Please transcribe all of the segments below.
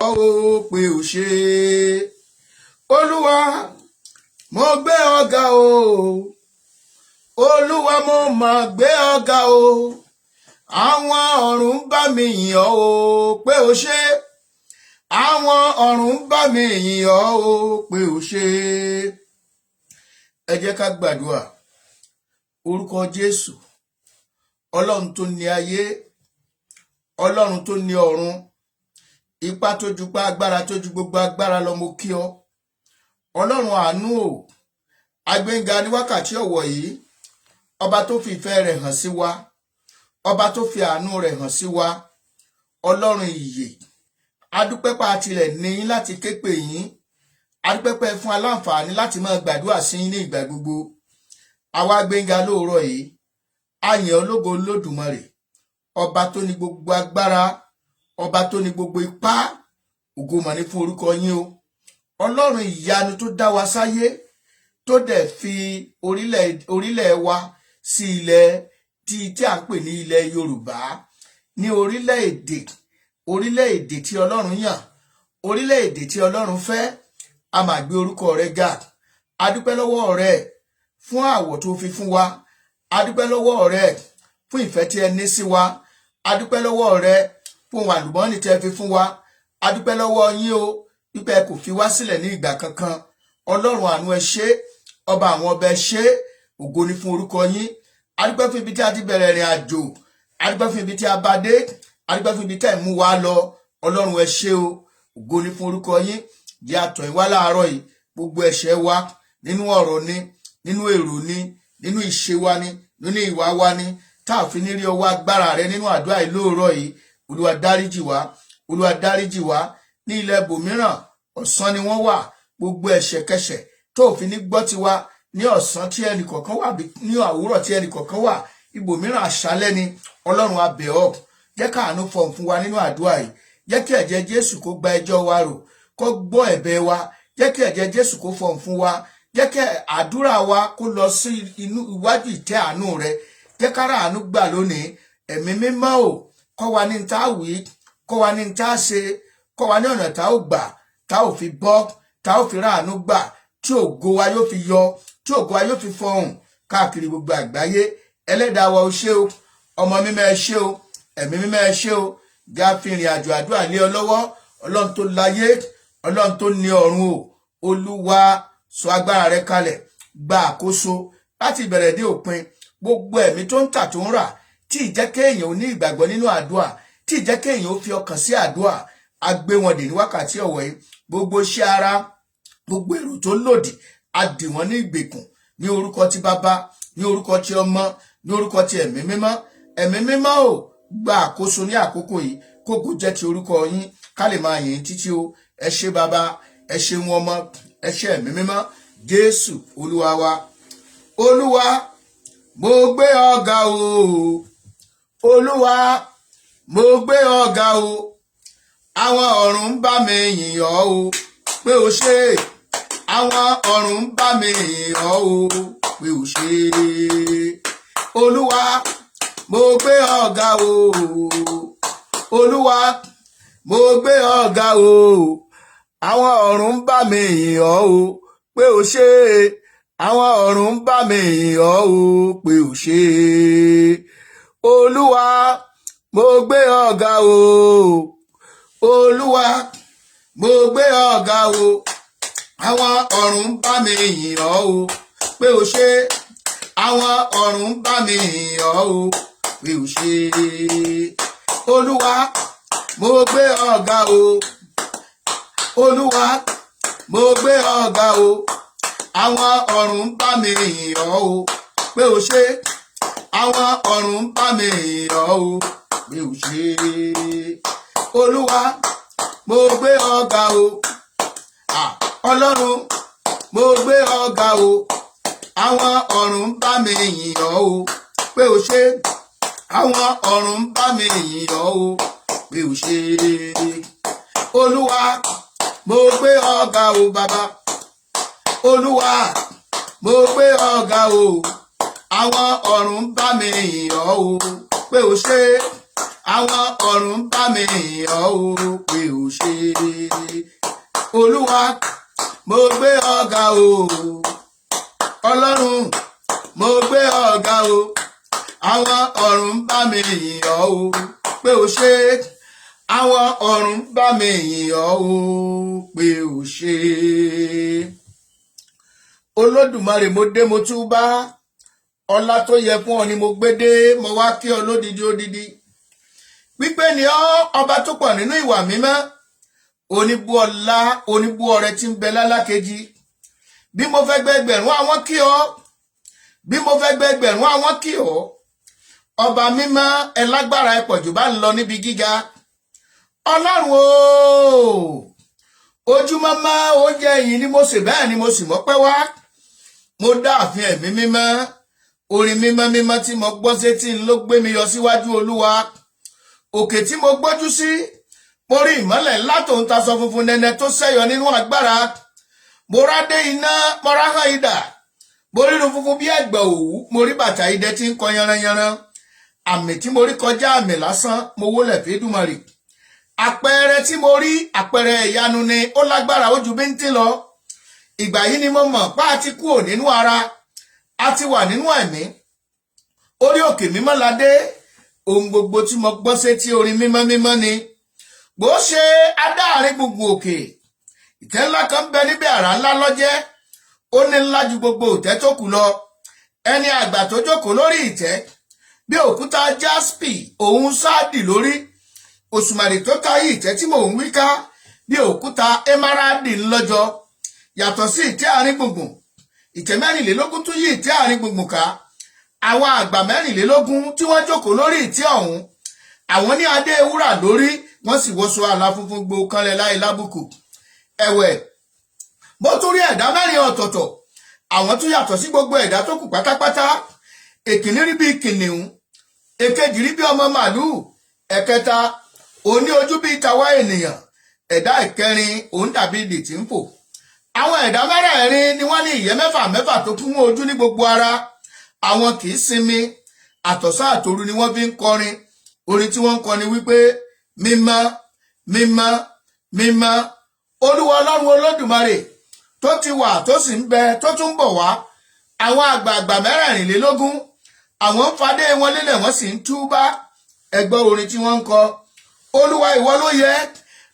Ọ́ o pé o ṣé. Olúwa, mo gbé ọ ga o. Olúwa, mo mà gbé ọ ga o. Àwọn ọ̀run bá mi yìn ọ́ o pé o ṣé. Àwọn ọ̀run bá mi yìn ọ́ o pé o ṣé. Ẹ jẹ́ ká gbàdúrà. Orúkọ Jésù, Ọlọ́run tó ní ayé, Ọlọ́run tó ní ọ̀run, ipá tó ju pa, agbára tó ju gbogbo agbára lọ, mo kí ọ. Ọlọ́run àánú o, agbẹ́ngà ní wákàtí ọ̀wọ̀ yìí, ọba tó fi ìfẹ́ rẹ̀ hàn sí wa, ọba tó fi àánú rẹ̀ hàn sí wa, Ọlọ́run ìyè, adúpẹ́pẹ́ àtilẹ̀ ní yín láti ké pè yín, adúpẹ́pẹ́ fún aláǹfààní láti máa gbàdúrà sí yín ní ìgbà gbogbo. Àwa gbẹ́ngà lóòrọ̀ yìí, a yìn ọ́ lógo, Olódùmarè, ọba tó ní gbogbo agbára, ọba tó ní gbogbo ipá. Ògo mà ní fún orúkọ yín o. Ọlọ́run ìyanu tó dá wa sáyé, tó dẹ̀ fi orílẹ̀ wa sí ilẹ̀ tí à ń pè ní ilẹ̀ Yorùbá, ní orílẹ̀-èdè tí Ọlọ́run yàn, orílẹ̀-èdè tí Ọlọ́run fẹ́, a máa gbé orúkọ rẹ̀ ga. A dúpẹ́ lọ́wọ́ rẹ̀ fún àwọ̀ tó fi fún wa. A dúpẹ́ lọ́wọ́ rẹ̀ fún ìfẹ́ tí ẹ ní sí wa. A dúpẹ́ lọ́wọ́ rẹ̀ fún ohun àlùmọ́ọ́nì tí ẹ fi fún wa. A dúpẹ́ lọ́wọ́ yín o, wípé ẹ kò fi wá sílẹ̀ ní ìgbà kankan. Ọlọ́run àánú, ẹ ṣé. Ọba àwọn ọba, ẹ ṣé. Ògo ni fún orúkọ yín. A dúpẹ́ fún ibi tí a ti bẹ̀rẹ̀ ìrìn àjò. A dúpẹ́ fún ibi tí a bá dé. A dúpẹ́ fún ibi tí ẹ mú wa lọ. Ọlọ́run, ẹ ṣé o. Ògo ni fún orúkọ yín. Jẹ́ àtọ̀ yín wá láàárọ̀ yìí. Gbogbo ẹ̀ṣẹ̀ wa, nínú ọ̀rọ̀ ni, nínú èrò ni, nínú ìṣe wa ni, nínú ìwà wa ni, tá a fi ní rí ọwọ́ agbára rẹ nínú àdúrà yìí lóòrọ̀ yìí, Olúwa, dáríjì wá. Olúwa, dáríjì wá. Ní ilẹ̀ ibòmíràn, ọ̀sán ni wọ́n wà. Gbogbo ẹ̀ṣẹ̀kẹṣẹ̀ tó fi ní gbọ́ tiwa ní ọ̀sán tí ẹnì kọ̀ọ̀kan wà, ní àwúrọ̀ tí ẹnì kọ̀ọ̀kan wà, ibòmíràn àṣálẹ́ ni, Ọlọ́run, a bẹ̀ ọ́, jẹ́ káàánú fọhùn fún wa nínú àdúrà yìí. Jẹ́ kí ẹ̀jẹ̀ Jésù kó gba ẹjọ́ wa rò, kó gbọ́ ẹ̀bẹ̀ wa. Jẹ́ kí ẹ̀jẹ̀ Jésù kó fọhùn fún wa. Jẹ́ kí àdúrà wa kó lọ sí inú iwájú ìtẹ́ àánú rẹ. Jẹ́ kára àánú gbà lónìí. Ẹ̀mí Mímọ́ o, kọ́ wa ní tá a wí, kọ́ wa ní tá a ṣe, kọ́ wa ní ọ̀nà tá ó gbà, tá ò fi bọ́, tá ò fi ráàánú gbà, tí ògo wa yóò fi yọ, tí ògo wa yóò fi fọhùn káàkiri gbogbo àgbáyé. Ẹlẹ́dàá wa, o ṣé o. Ọmọ mímọ́, ẹ ṣé o. Ẹ̀mí Mímọ́, ẹ ṣé o. Já fi ìrìn àjò àdúrà lé ọ lọ́wọ́. Ọlọ́run tó láyé, Ọlọ́run tó ní ọ̀run o, Olúwa, sọ agbára rẹ kalẹ̀, gba àkóso láti ìbẹ̀rẹ̀ dé òpin. Gbogbo ẹ̀mí tó ń tà, tó ń rà, tí ì jẹ́ kéèyàn ò ní ìgbàgbọ́ nínú àdúrà, tí ì jẹ́ kéèyàn ó fi ọkàn sí àdúrà, a gbé wọn dè ní wákàtí ọ̀wọ̀ yìí. Gbogbo iṣẹ́ ara, gbogbo èrò tó lòdì, a dì wọ́n ní ìgbèkùn ní orúkọ ti Bàbá, ní orúkọ ti Ọmọ, ní orúkọ ti Ẹ̀mí Mímọ́. Ẹ̀mí Mímọ́ ò, gba àkóso ní àkókò yìí. Kógo jẹ́ ti orúkọ yín, ká lè máa yìn títí o. Ẹ ṣé Bàbá, ẹ ṣeun Ọmọ, ẹ ṣé Ẹ̀mí Mímọ́. Jésù Olúwa wa. Olúwa, mo gbé ọ ga o. Olúwa, mo gbé ọ ga o. Àwọn ọ̀run ń bá mi yìn ọ́ o pé o ṣé. Àwọn ọ̀run ń bá mi yìn ọ́ o pé o ṣé. Olúwa, mo gbé ọ ga o. Olúwa, mo gbé ọ ga o. Àwọn ọ̀run ń bá mi yìn ọ́ o pé o ṣé. Àwọn ọ̀run ń bá mi yìn ọ́ o pé o ṣé. Olúwa, mo gbé ọ ga o. Olúwa, mo gbé ọ ga o. Àwọn ọ̀run ń bá mi yìn ọ́ o pé o ṣé. Àwọn ọ̀run ń bá mi yìn ọ́ o pé o ṣé. Olúwa, mo gbé ọ ga o. Olúwa, mo gbé ọ ga o. Àwọn ọ̀run ń bá mi yìn ọ́ o pé o ṣé. Àwọn ọ̀run ń bá mi yìn ọ́ o pé o ṣé. Olúwa, mo gbé ọ ga o. Ah, Ọlọ́run, mo gbé ọ ga o. Àwọn ọ̀run ń bá mi yìn ọ́ o pé o ṣé. Àwọn ọ̀run ń bá mi yìn ọ́ o pé o ṣé. Olúwa, mo gbé ọ ga o. Bàbá, Olúwa, mo gbé ọ ga o. Àwọn ọ̀run ń bá mi yìn ọ́ o pé o ṣé. Àwọn ọ̀run bá mi yìn ọ́ o pé o ṣé. Olúwa, mo gbé ọ ga o. Ọlọ́run, mo gbé ọ ga o. Àwọn ọ̀run bá mi yìn ọ́ o pé o ṣé. Àwọn ọ̀run bá mi yìn ọ́ o pé o ṣé. Olódùmarè, mo dé, mo tún bá ọlá tó yẹ fún ọ ni mo gbé dé. Mo wá kí ọ lódidi odidi. Wípé ni ọ, ọba tó pọ̀ nínú ìwà mímọ́, oníbú ọlá, oníbú ọrẹ tí ń bẹ lálákejì. Bí mo fẹ́ gbẹgbẹ̀rún àwọn kí ọ, bí mo fẹ́ gbẹgbẹ̀rún àwọn kí ọ, ọba mímọ́, ẹ lágbára, ẹ pọ̀jù bá ń lọ níbi gíga. Ọlọ́run o, ojúmọ́mọ́ oúnjẹ yìí ni mo sè, bẹ́ẹ̀ ni mo sì mọ́pẹ́ wá. Mo dá ààfin ẹ̀mí mímọ́. Orin mímọ́ mímọ́ tí mo gbọ́ sétí ló gbé mi yọ síwájú Olúwa. Òkè tí mo gbójú sí, mo rí ìmọ́lẹ̀ ńlá tó ń taṣọ funfun nẹ́nẹ́ tó ṣẹ́yọ nínú agbára. Mo rádé iná, mo ráhán idà, mo rírun funfun bí ẹ̀gbà òwú, mo rí bàtà idẹ tí ń kọ yanranyanran. Àmì tí mo rí kọjá àmì lásán. Mo wólẹ̀ f'Édùmarè. Àpẹẹrẹ tí mo rí, àpẹẹrẹ ìyanu ni, ó lágbára, ó ju bíntín lọ. Ìgbà yìí ni mo mọ̀ pa á ti kúrò nínú ara, a ti wà nínú ẹ̀mí. Orí òkè mímọ́ la dé. Ohun gbogbo tí mo gbọ́ sétí, orin mímọ́ mímọ́ ni. Bó ṣe adáàrin gbùngbùn òkè, ìtẹ́ ńlá kan bẹ níbẹ̀, àrà ńlá lọ́jẹ́. Ó ní ńlá ju gbogbo ìtẹ́ tó kù lọ. Ẹni àgbà tó jókòó lórí ìtẹ́, bí òkúta jaspi òun sáàdì lórí. Òṣùmàrè tó káyé ìtẹ́ tí mò ń wí ká, bí òkúta emaradi ńlọ́jọ́. Yàtọ̀ sí ìtẹ́ àárín gbùngbùn, ìtẹ́ 24 tún yí ìtẹ́ àárín gbùngbùn ká. Àwọn àgbà 24 tí wọ́n jókòó lórí ìtẹ́ ọ̀hún, àwọn ní adé wúrà lórí, wọ́n sì wọṣọ àlà funfun gbò kanlẹ̀ láì lábùkù. Ẹ̀wẹ̀, bó tún rí ẹ̀dá mẹ́rin ọ̀tọ̀ọ̀tọ̀, àwọn tún yàtọ̀ sí gbogbo ẹ̀dá tó kù pátápátá. Èkìní rí bíi kìnìún, èkejì rí bí ọmọ màlúù, ẹ̀kẹta òun ní ojú bíi tàwa ènìyàn, ẹ̀dá ìkẹrin òun dàbí idì tí ń fò. Àwọn ẹ̀dá mẹ́rẹ̀ẹ̀rin ni wọ́n ní ìyẹ́ mẹ́fà mẹ́fà tó kún ojú ní gbogbo ara. Àwọn kì í sinmi, àtọ̀sán àtòru ni wọ́n fi ń kọrin. Orin tí wọ́n ń kọ ni wípé, "Mímọ́, mímọ́, mímọ́, Olúwa Ọlọ́run Olódùmarè, tó ti wà, tó sì ń bẹ, tó tún ń bọ̀ wá." Àwọn àgbààgbà 24, àwọn ń fadé wọn lélẹ̀, wọ́n sì ń túbá. Ẹgbọ́ orin tí wọ́n ń kọ: "Olúwa, ìwọ ló yẹ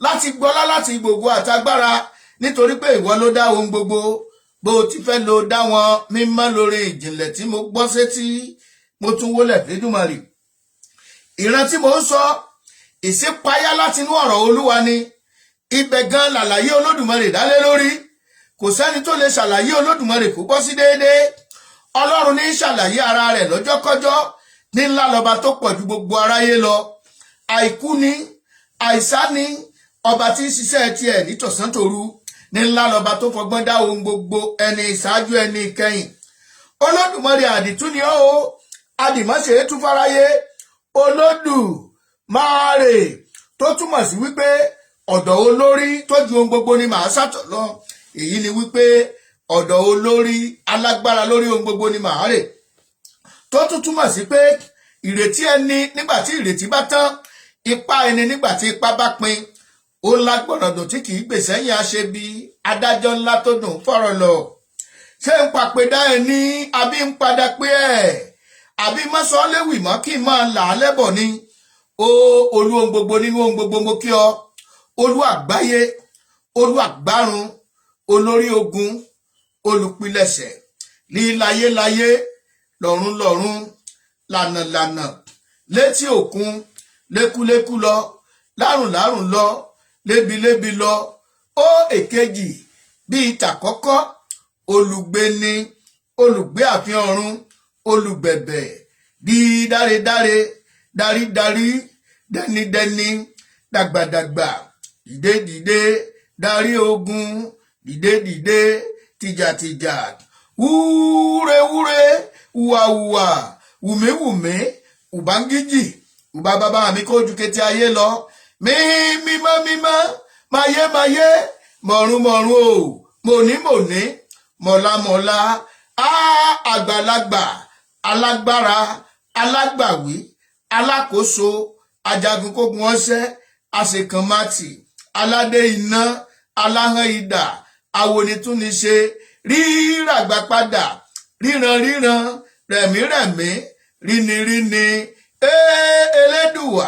láti gbọ́lá, láti gbogbo àtagbára, nítorí pé ìwọ ló dá ohun gbogbo, bó o ti fẹ́ lo dá wọn." Mímọ́ lórí ìjìnlẹ̀ tí mo gbọ́ sétí. Mo tún wólẹ̀ f'Édùmarè. Ìran tí mo ń sọ, ìṣípayá látinú ọ̀rọ̀ Olúwa ni. Ibẹ̀ gan làlàyé Olódùmarè dálé lórí. Kò sẹ́ni tó lè ṣàlàyé Olódùmarè kó bọ́ sí déédéé. Ọlọ́run ní ṣàlàyé ara rẹ̀ lọ́jọ́kọ́jọ́. Ní ńlá lọ́ba tó pọ̀ ju gbogbo aráyé lọ. Àìkú ni, àìsá ni, ọba tí ń ṣiṣẹ́ tiẹ̀ nítọ̀sán tòru. Ní ńlá lọ́ba tó fọgbọ́n dá ohun gbogbo, ẹni ìṣáájú, ẹni ìkẹyìn. Olódùmarè, àdìtú ni ó o, àdìmọ́ṣe tún fáráyé. Olódùmarè tó túmọ̀ sí wípé ọ̀dọ̀ olórí tó ju ohun gbogbo ni màá sátọ̀ lọ. Èyí ni wípé ọ̀dọ̀ olórí alágbára lórí ohun gbogbo ni màá rè, tó tún túmọ̀ sí pé ìrètí ẹni nígbà tí ìrètí bá tán, ipá ẹni nígbà tí ipá bá pin, ó lágbọ̀nàdùn tí kì í gbèsè yẹn, aṣebi adájọ́ ńlá tó dùn fọ̀rọ̀ lọ. Ṣé ń papẹ̀dá ẹni, àbí ń padà pé ẹ̀, àbí mọ́sán-léwì mọ́ kí n máa là á lẹ́bọ̀ ni? Ó olú ohun gbogbo nínú ohun gbogbo, mo kí ọ. Olú àgbáyé, olú àgbárun, olórí ogun, olùpilẹ̀ṣẹ̀, lílayélayé, lọ́run lọ́run, lànàlànà, létí òkun, lékúlékú lọ, lárùn lárùn lọ, lébilébi lọ. Ó èkejì bíi tàkọ́kọ́, olùgbéni, olùgbé àfin ọ̀run, olùgbẹ̀bẹ̀, bíi dáredáre, darídarí, dẹnidẹni, dàgbàdàgbà, dìde dìde, darí ogun, dìde dìde, tìjàtìjà, wúrewúre, wùwàwùwà, wùmíwùmí, ùbángíjì, ùbá bàbá mi kó ju kété ayé lọ, mí mímọ́ mímọ́, mayé mayé, mọ̀rún mọ̀rún o, mòní mòní, mọ̀lámọ̀lá, á àgbàlagbà, alágbára, alágbàwí, alákòóso, Ajagun kógun ọṣẹ́, àṣekànmátì, aládé iná, aláhán idà, awonitúniṣe, ríràgbà padà, ríran ríran, rẹ̀mírẹ̀mí, ríniríni, ee Elédùwà,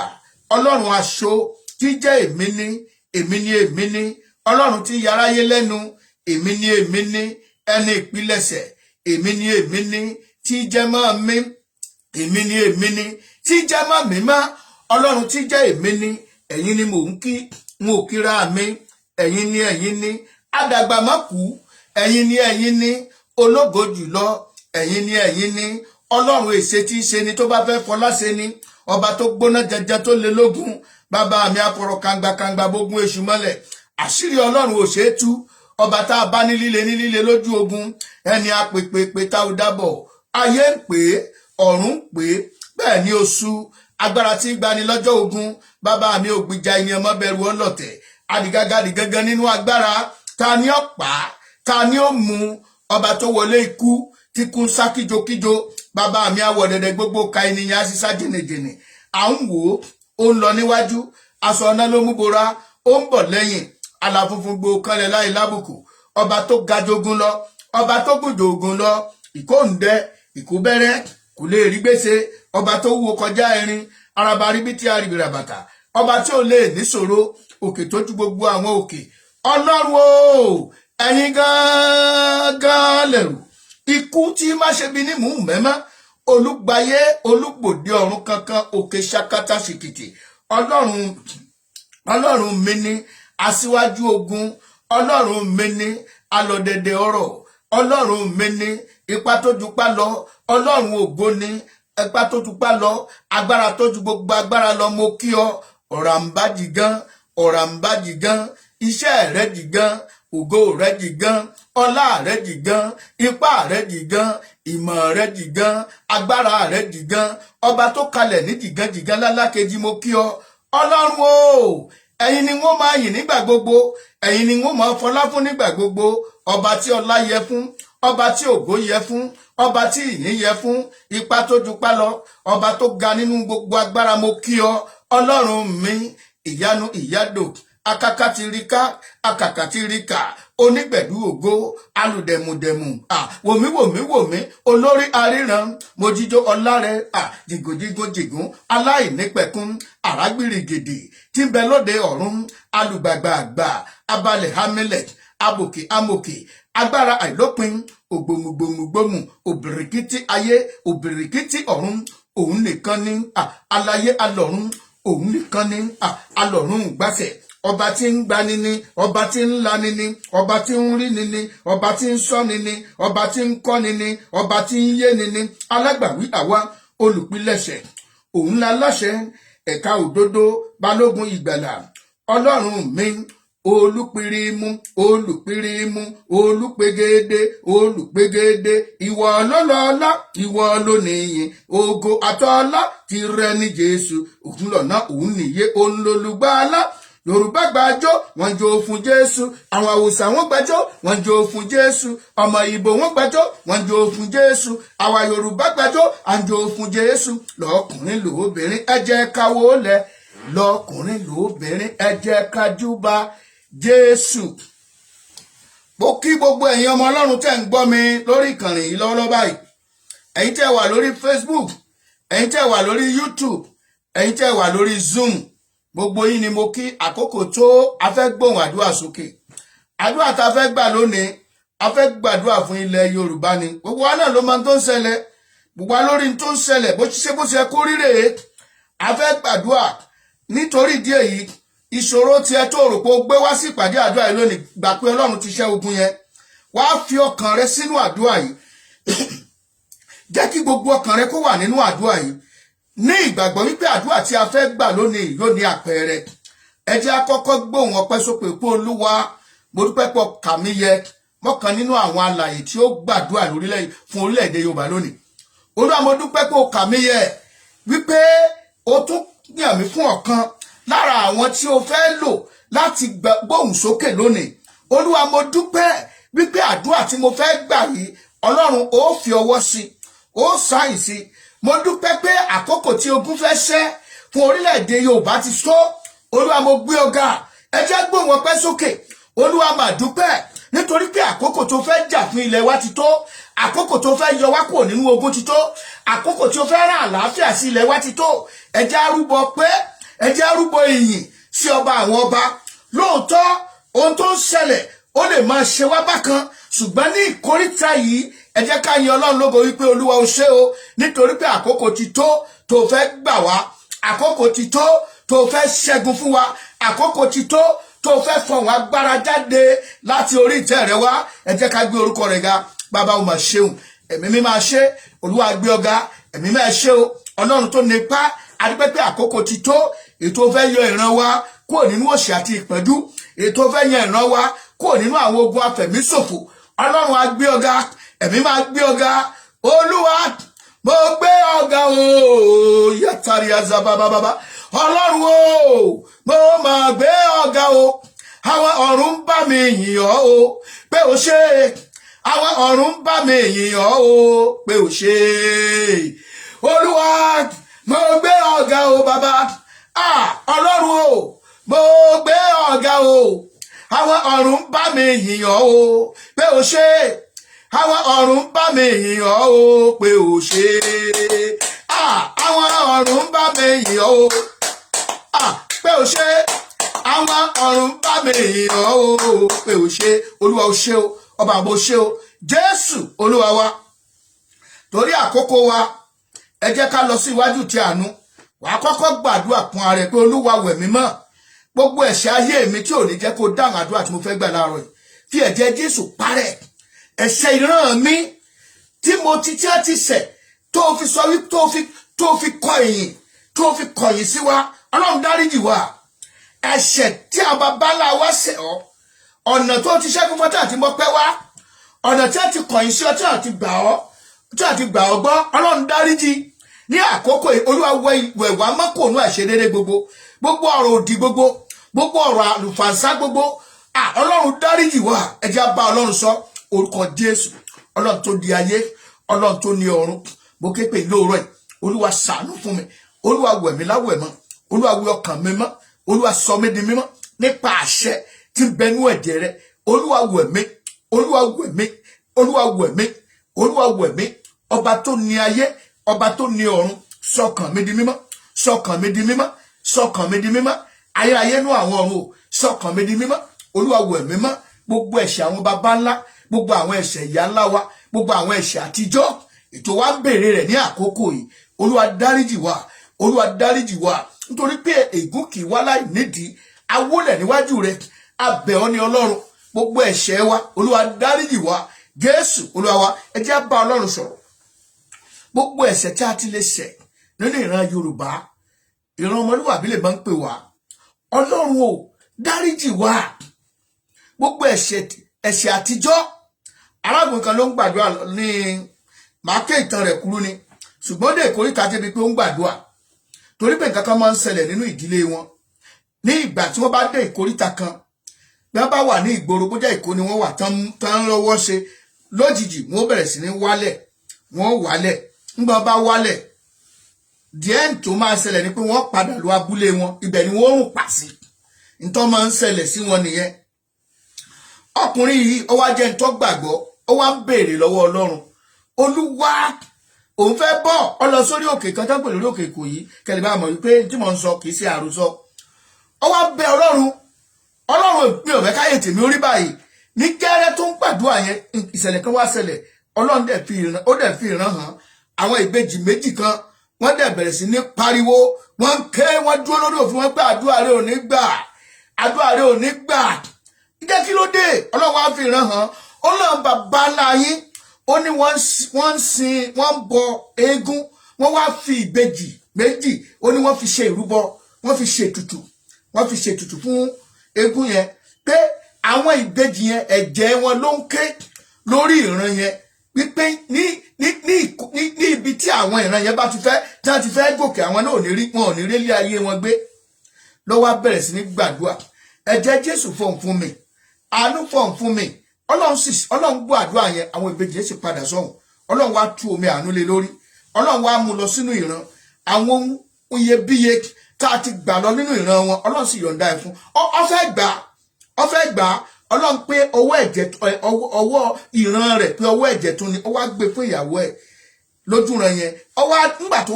Ọlọ́run aṣọ tí jẹ́ èmi ní, èmi ní, èmi ní, Ọlọ́run tí yaráyé lẹ́nu, èmi ní, èmi ní, ẹni ìpilẹ̀ṣẹ̀, èmi ní, èmi ní, tí jẹ́ mọ́ mi, èmi ní, èmi ní, tí jẹ́ mọ́ mi mọ́, Ọlọ́run tí jẹ́ èmi ní, ẹ̀yin ni mò ń kí, n ò kíra mi, ẹ̀yin ni, ẹ̀yin ni, àdàgbà má kú, ẹ̀yin ni, ẹ̀yin ni, ológo jùlọ, ẹ̀yin ni, ẹ̀yin ni, Ọlọ́run èsè tí í ṣe ni tó bá fẹ́ fọlá ṣe ni, ọba tó gbóná jẹjẹ tó le lógún, bàbá mi afọ̀rọ̀ kangba bógún èṣù mọ́lẹ̀, àṣírí Ọlọ́run ò ṣeé tú, ọba tá a bá ní líle ní líle lójú ogun, ẹni apèpèpè tá ò dábọ̀, ayé ń pè é, ọ̀run ń pè é, bẹ́ẹ̀ ni oṣù agbára tí ń gbani lọ́jọ́ ogun, bàbá mi ò gbìjà ènìyàn mọ́ bẹ̀rù ọlọ̀tẹ̀, adigágadì gangan nínú agbára, ta ni ó pa, ta ni ó mú, ọba tó wọlé ikú tí kú ń sá kíjokíjo, bàbá mi àwọ̀ dẹ̀dẹ̀ gbogbo ka ènìyàn á sísá jìnnìjìnnì, à ń wò ó, ó ń lọ níwájú, aṣọ ọ̀nà ló mú bora, ó ń bọ̀ lẹ́yìn, àlà funfun gbò kanlẹ̀ láì lábùkù, ọba tó ga jogun lọ, ọba tó gùn jogun lọ, ìkóǹdẹ ìkóbẹ́rẹ́ kò lè rí gbèsè, ọba tó wúwo kọjá erin, araba ríbítí àrìbìrà bàtà, ọba tí ò lè níṣòro, òkè tó ju gbogbo àwọn òkè, Ọlọ́run o, ẹ̀yin gángan lẹ̀rù ikú tí má ṣe bí ní mú mẹ́mọ́, olùgbàyé olùgbòde ọ̀run kankan, òkè ṣakata ṣìkìtì, Ọlọ́run, Ọlọ́run mi ní, aṣíwájú ogun, Ọlọ́run mi ní, alọ̀dẹ̀dẹ̀ ọ̀rọ̀, Ọlọ́run mi ní, ipa tó jupá lọ, Ọlọ́run ògo ní, ipa tó jupá lọ, agbára tó ju gbogbo agbára lọ, mo kí ọ, ọ̀ràǹbájì gan, ọ̀ràǹbájì gan, iṣẹ́ rẹ jì gan, ògo rẹ jì gan, ọlá rẹ jì gan, ipá rẹ jì gan, ìmọ̀ rẹ jì gan, agbára rẹ jì gan, ọba tó kalẹ̀ ní jìgan jìgan lálákejì, mo kí ọ, Ọlọ́run o, ẹ̀yin ni wọ́n máa yìn nígbà gbogbo, ẹ̀yin ni wọ́n máa fọlá fún nígbà gbogbo, ọba tí ọlá yẹ fún, ọba tí ògo yẹ fún, ọba tí ìyìn yẹ fún, ipa tó jupá lọ, ọba tó ga nínú gbogbo agbára, mo kí ọ, Ọlọ́run mi, ìyanu ìyádò, akaka ti rí ká, akàkà ti rí kà, onígbẹ̀dú ògo, alùdẹ̀mùdẹ̀mù, wòmí wòmí wòmí, olórí aríran, mojíjó ọlá rẹ, jìgòjìgò jìgún, aláìnípẹ̀kún, àrágbìrìgèdè tí ń bẹ lóde ọ̀run, alùgbàgbàgbà, abalẹ̀ hamilẹ̀, abòkè amòkè, agbára àìlópin, ògbòmùgbòmùgbòmù, òbìrìkìtì ayé, òbìrìkìtì ọ̀run, òun nìkan ní aláyé alọ̀run, òun nìkan ní alọ̀run gbàṣẹ, ọba tí ń gbani ni, ọba tí ń lani ni, ọba tí ń ríni ni, ọba tí ń sọ́ni ni, ọba tí ń kọ́ni ni, ọba tí ń yéni ni, alágbàwí àwa, olùpilẹ̀ṣẹ̀, òun la láṣẹ ẹ̀ka òdodo, balógun ìgbàlà, Ọlọ́run mi, olùpìrìmù, olùpìrìmù, olùpegede, olùpegede, ìwọ ló lọ́lá, ìwọ ló nìyìn, ògo àtọlá tìrẹ ní Jésù, òun lọ̀nà, òun nìyé, òun lolùgbàlà. Yorùbá gbàjọ́, wọ́n jó fún Jésù. Àwọn Haúsá wọ́n gbàjọ́, wọ́n jó fún Jésù. Ọmọ Ìgbò wọ́n gbàjọ́, wọ́n jó fún Jésù. Àwa Yorùbá gbàjọ́, à ń jó fún Jésù. Lọ́kùnrin lóbìnrin, ẹ jẹ́ ká wólẹ̀. Lọ́kùnrin lóbìnrin, ẹ jẹ́ ká júbà Jésù. Mo kí gbogbo ẹ̀yin ọmọ Ọlọ́run tẹ́ ń gbọ́ mi lórí ìkànnì yìí lọ́wọ́lọ́wọ́ báyìí, ẹ̀yin tẹ́ wà lórí Facebook, ẹ̀yin tẹ́ wà lórí YouTube, ẹ̀yin tẹ́ wà lórí Zoom, gbogbo yín ni mo kí. Àkókò tó a fẹ́ gbóhùn àdúrà sókè. Àdúrà tá a fẹ́ gbà lónìí, a fẹ́ gbàdúrà fún ilẹ̀ Yorùbá ni. Gbogbo wa náà ló máa tó ń ṣẹlẹ̀, gbogbo wa lórí tó ń ṣẹlẹ̀, bó ṣe bó ṣe kó ríre. A fẹ́ gbàdúrà. Nítorí ìdí èyí, ìṣòro tiẹ̀ tó rò pé ó gbé wá sí ìpàdé àdúrà yìí lónìí, gbà pé Ọlọ́run ti ṣẹ́ ogun yẹn. Wàá fi ọkàn rẹ sínú àdúrà yìí. Jẹ́ kí gbogbo ọkàn rẹ kó wà nínú àdúrà yìí, ní ìgbàgbọ́ wípé àdúrà tí a fẹ́ gbà lónìí yóò ní àpẹẹrẹ. Ẹ jẹ́ á kọ́kọ́ gbóhùn ọpẹ́ sókè pé, Olúwa, mo dúpẹ́ pọ̀ kà mí yẹ mọ́kàn nínú àwọn alàyè tí ó gbàdúrà lórílẹ̀ fún orílẹ̀-èdè Yorùbá lónìí. Olúwa, mo dúpẹ́ pé o kà mí yẹ, wípé o tún yàn mí fún ọ̀kan lára àwọn tí o fẹ́ lò láti gbóhùn sókè lónìí. Olúwa, mo dúpẹ́ wípé àdúrà tí mo fẹ́ gbà yìí, Ọlọ́run, ó fi ọwọ́ sí, ó sáyìn sí. Mo dúpẹ́ pé àkókò tí ogun fẹ́ ṣẹ́, fún orílẹ̀-èdè Yorùbá ti tó. Olúwa, mo gbé ọ ga. Ẹ jẹ́ gbóhùn ọpẹ́ sókè. Olúwa, mà dúpẹ́, nítorí pé àkókò tó fẹ́ jà fún ilẹ̀ wa ti tó, àkókò tó fẹ́ yọ wá kúrò nínú ogun ti tó, àkókò tí ó fẹ́ rán àlàáfíà sí ilẹ̀ wa ti tó. Ẹ jẹ́ á rúbọ pé, ẹ jẹ́ á rúbọ ìyìn sí ọba àwọn ọba. Lóòótọ́, ohun tó ń ṣẹlẹ̀ ó lè máa ṣe wá bákan, ṣùgbọ́n ní ìkóríta yìí, ẹ jẹ́ ká yin Ọlọ́run lógo wípé Olúwa, ó ṣé o, nítorí pé àkókò ti tó tó fẹ́ gbà wá, àkókò ti tó tó fẹ́ ṣẹ́gun fún wa, àkókò ti tó tó fẹ́ fọ̀hún agbára jáde láti orí ìtẹ́ rẹ wá. Ẹ jẹ́ ká gbé orúkọ rẹ̀ ga. Bàbá, o mà ṣeun. Ẹ̀mí mi máa ṣe. Olúwa, gbé ọ̀gá. Ẹ̀mí máa ṣe o. Ọlọ́run tó nípa, adúpẹ́ pé àkókò ti tó ètò fẹ́ yọ ìran wa kúrò nínú òṣì àti ìpẹ́jú, ètò fẹ́ yọ ìran wa kúrò nínú àwọn ogun afẹ̀míṣòfò. Ọlọ́run á gbé ọ̀gá. Ẹ̀mí máa gbé ọ̀gá. Olúwa, mo gbé ọ̀gá o. Yàtàrí azabababa. Ọlọ́run o, mo máa gbé ọ̀gá o. Àwọn ọ̀run ń bá mi yìn ọ́ o pé o ṣe. Àwọn ọ̀run ń bá mi yìn ọ́ o pé o ṣe. Olúwa, mo gbé ọ̀gá o. Bàbá, ah, Ọlọ́run o, mo gbé ọ̀gá o. Àwọn ọ̀run ń bá mi yìn ọ́ o pé o ṣe. Àwọn ọ̀run ń bá mi yìn ọ́ o pé o ṣe. Ah, àwọn ọ̀run ń bá mi yìn ọ́ o, ah, pé o ṣe. Àwọn ọ̀run ń bá mi yìn ọ́ o pé o ṣe. Olúwa, o ṣe o. Ọba àbò, ṣe o. Jésù Olúwa wa. Torí àkókò wa, ẹ jẹ́ ká lọ sí iwájú ti àánú. Wàá kọ́kọ́ gbàdúrà fún ara ẹ pé, Olúwa, wẹ̀ mí mọ́. Gbogbo ẹ̀ṣẹ̀ ayé mi tí ò ní jẹ́ kó dáhùn àdúrà tí mo fẹ́ gbà láàárọ̀ yìí, fi ẹ̀jẹ̀ Jésù parẹ́. Ẹ̀ṣẹ̀ ìran mi tí mo ti tí a ti ṣẹ̀, tó fi sọ wí, tó fi kọ ẹ̀yìn, tó fi kọ̀yìn sí wa, Ọlọ́run, dáríjì wa. Ẹ̀ṣẹ̀ tí àwọn baba ńlá wa ṣẹ̀ ọ́, ọ̀nà tó ti ṣẹ́gun fọ́tà àti mọ́pẹ́ wá, ọ̀nà tí a ti kọ̀yìn sí ọ, tí a ti gbà ọ́, tí a ti gbà ọ́ gbọ́, Ọlọ́run, dáríjì. Ní àkókò yìí, Olúwa, wẹ̀ wá mọ́kòónú àìṣedéédé gbogbo, gbogbo ọ̀rọ̀ òdì gbogbo, gbogbo ọ̀rọ̀ àlùfànṣá gbogbo. Ọlọ́run, dáríjì wá. Ẹ jẹ́ á bá Ọlọ́run sọ. Orúkọ Jésù. Ọlọ́run tó di ayé, Ọlọ́run tó ní ọ̀run, mo ké pè lóòrọ̀ yìí. Olúwa, ṣàánú fún mi. Olúwa, wẹ̀ mí láwẹ̀ mọ́. Olúwa, wẹ̀ ọkàn mi mọ́. Olúwa, sọ mí di mímọ́ nípa àṣẹ tí ń bẹnú ẹ̀jẹ̀ rẹ. Olúwa, wẹ̀ mí. Olúwa, wẹ̀ mí. Olúwa, wẹ̀ mí. Olúwa, wẹ̀ mí. Ọba tó ní ayé, ọba tó ní ọ̀run, sọkàn mi di mímọ́, sọkàn mi di mímọ́, sọkàn mi di mímọ́. Ayérayé nú àwọn ọ̀run o, sọkàn mi di mímọ́. Olúwa, wẹ̀ mí mọ́. Gbogbo ẹ̀ṣẹ̀ àwọn baba ńlá, gbogbo àwọn ẹ̀ṣẹ̀ ìyá ńlá wa, gbogbo àwọn ẹ̀ṣẹ̀ àtijọ́ ètò wa ń béèrè rẹ̀ ní àkókò yìí, Olúwa, dáríjì wa. Olúwa, dáríjì wa, nítorí pé ègún kì í wá láì nídìí. Awólẹ̀ níwájú rẹ̀, abẹ̀ ọ́ ní Ọlọ́run. Gbogbo ẹ̀ṣẹ̀ wa, Olúwa, dáríjì wa. Jésù Olúwa wa. Ẹ jẹ́ á bá Ọlọ́run sọ̀rọ̀. Gbogbo ẹ̀ṣẹ̀ tí a ti lè ṣẹ̀ nínú ìran Yorùbá, ìran ọmọlúwàbí lè máa ń pè wá, Ọlọ́run o, dáríjì wá. Gbogbo ẹ̀ṣẹ̀ àtijọ́. Arákùnrin kan ló ń gbàdúrà ní, màá ké ìtàn rẹ̀ kúrú ni, ṣùgbọ́n dé ìkóríta débi pé ó ń gbàdúrà, torí pé nǹkan kan máa ń ṣẹlẹ̀ nínú ìdílé wọn. Ní ìgbà tí wọ́n bá dé ìkóríta kan, bí wọ́n bá wà ní ìgboro, bó jẹ́ Èkó ni wọ́n wà tán tán lọ́wọ́ ṣe, lójijì wọ́n bẹ̀rẹ̀ sí ní wálẹ̀. Wọ́n wálẹ̀. Ńgbà bá wálẹ̀ díẹ̀, tó máa ṣẹlẹ̀ ni pé wọ́n padà lọ abúlé wọn. Ibẹ̀ ni wọ́n rùn pàṣí. Ntọ́ máa ń ṣẹlẹ̀ sí wọn nìyẹn. Ọkùnrin yìí, ó wá jẹ́ ntọ́ gbàgbọ́. Ó wá ń béèrè lọ́wọ́ Ọlọ́run. Olúwa, òun fẹ́ bọ̀ ọ lọ sórí òkè kan tó ń pè lórí òkè Ìkòyí. Kẹlẹ̀ bá mọ̀ wípé tí mò ń sọ kì í ṣe àròsọ. Ó wá bẹ Ọlọ́run. Ọlọ́run, mi ò fẹ́ káyè tèmi orí báyìí. Ní gẹ́rẹ́ tó ń gbàdúrà yẹn, ìṣẹ̀lẹ̀ kan wá ṣẹlẹ̀. Ọlọ́run dẹ̀ fi ìran, ó dẹ̀ fi ìran hàn. Àwọn ìbejì méjì kan, wọ́n dẹ̀ bẹ̀rẹ̀ sí ní pariwo. Wọ́n ń ké, wọ́n dúró lórí òfin wọn pé àdúrà rẹ̀ ò ní gbà, àdúrà rẹ̀ ò ní gbà. Jẹ́ kí ló dé? Ọlọ́run á fi ìran hàn. Ọlọ́run bàbá ńlá yín, ó ní wọ́n ń sin, wọ́n ń bọ eégún. Wọ́n wá fi ìbejì méjì, ó ní wọ́n fi ṣe ìrúbọ, wọ́n fi ṣe ètùtù, wọ́n fi ṣe ètùtù fún eégún yẹn, pé àwọn ìbejì yẹn, ẹ̀jẹ̀ wọn ló ń ké lórí ìran yẹn, wípé ní ibi tí àwọn ìran yẹn bá ti fẹ́, tí wọ́n ti fẹ́ gòkè, àwọn náà ò ní rí, wọn ò ní rí ilé ayé wọn gbé. Ló wá bẹ̀rẹ̀ sí ní gbàdúrà, ẹ̀jẹ̀ Jésù, fọ̀hún fún mi, àánú fọ̀hún fún mi. Ọlọ́run sì, Ọlọ́run gbọ́ àdúrà yẹn. Àwọn ìbejì yẹn sì padà sọ́hùn. Ọlọ́run wá tú omi àánú lé lórí. Ọlọ́run wá mú lọ sínú ìran àwọn ohun iyebíye. Tá a ti gbà lọ nínú ìran wọn, Ọlọ́run sì yọ̀ǹda ẹ̀ fún ọ. Ọ fẹ́ gbà, ọ fẹ́ gbà. Ọlọ́run pé ọwọ́ ẹ̀jẹ̀, ọwọ́ ìran rẹ̀ pé ọwọ́ ẹ̀jẹ̀ tún ni. Ó wá gbé fún ìyàwó ẹ̀ lójúran yẹn. Ó wá ńgbà tó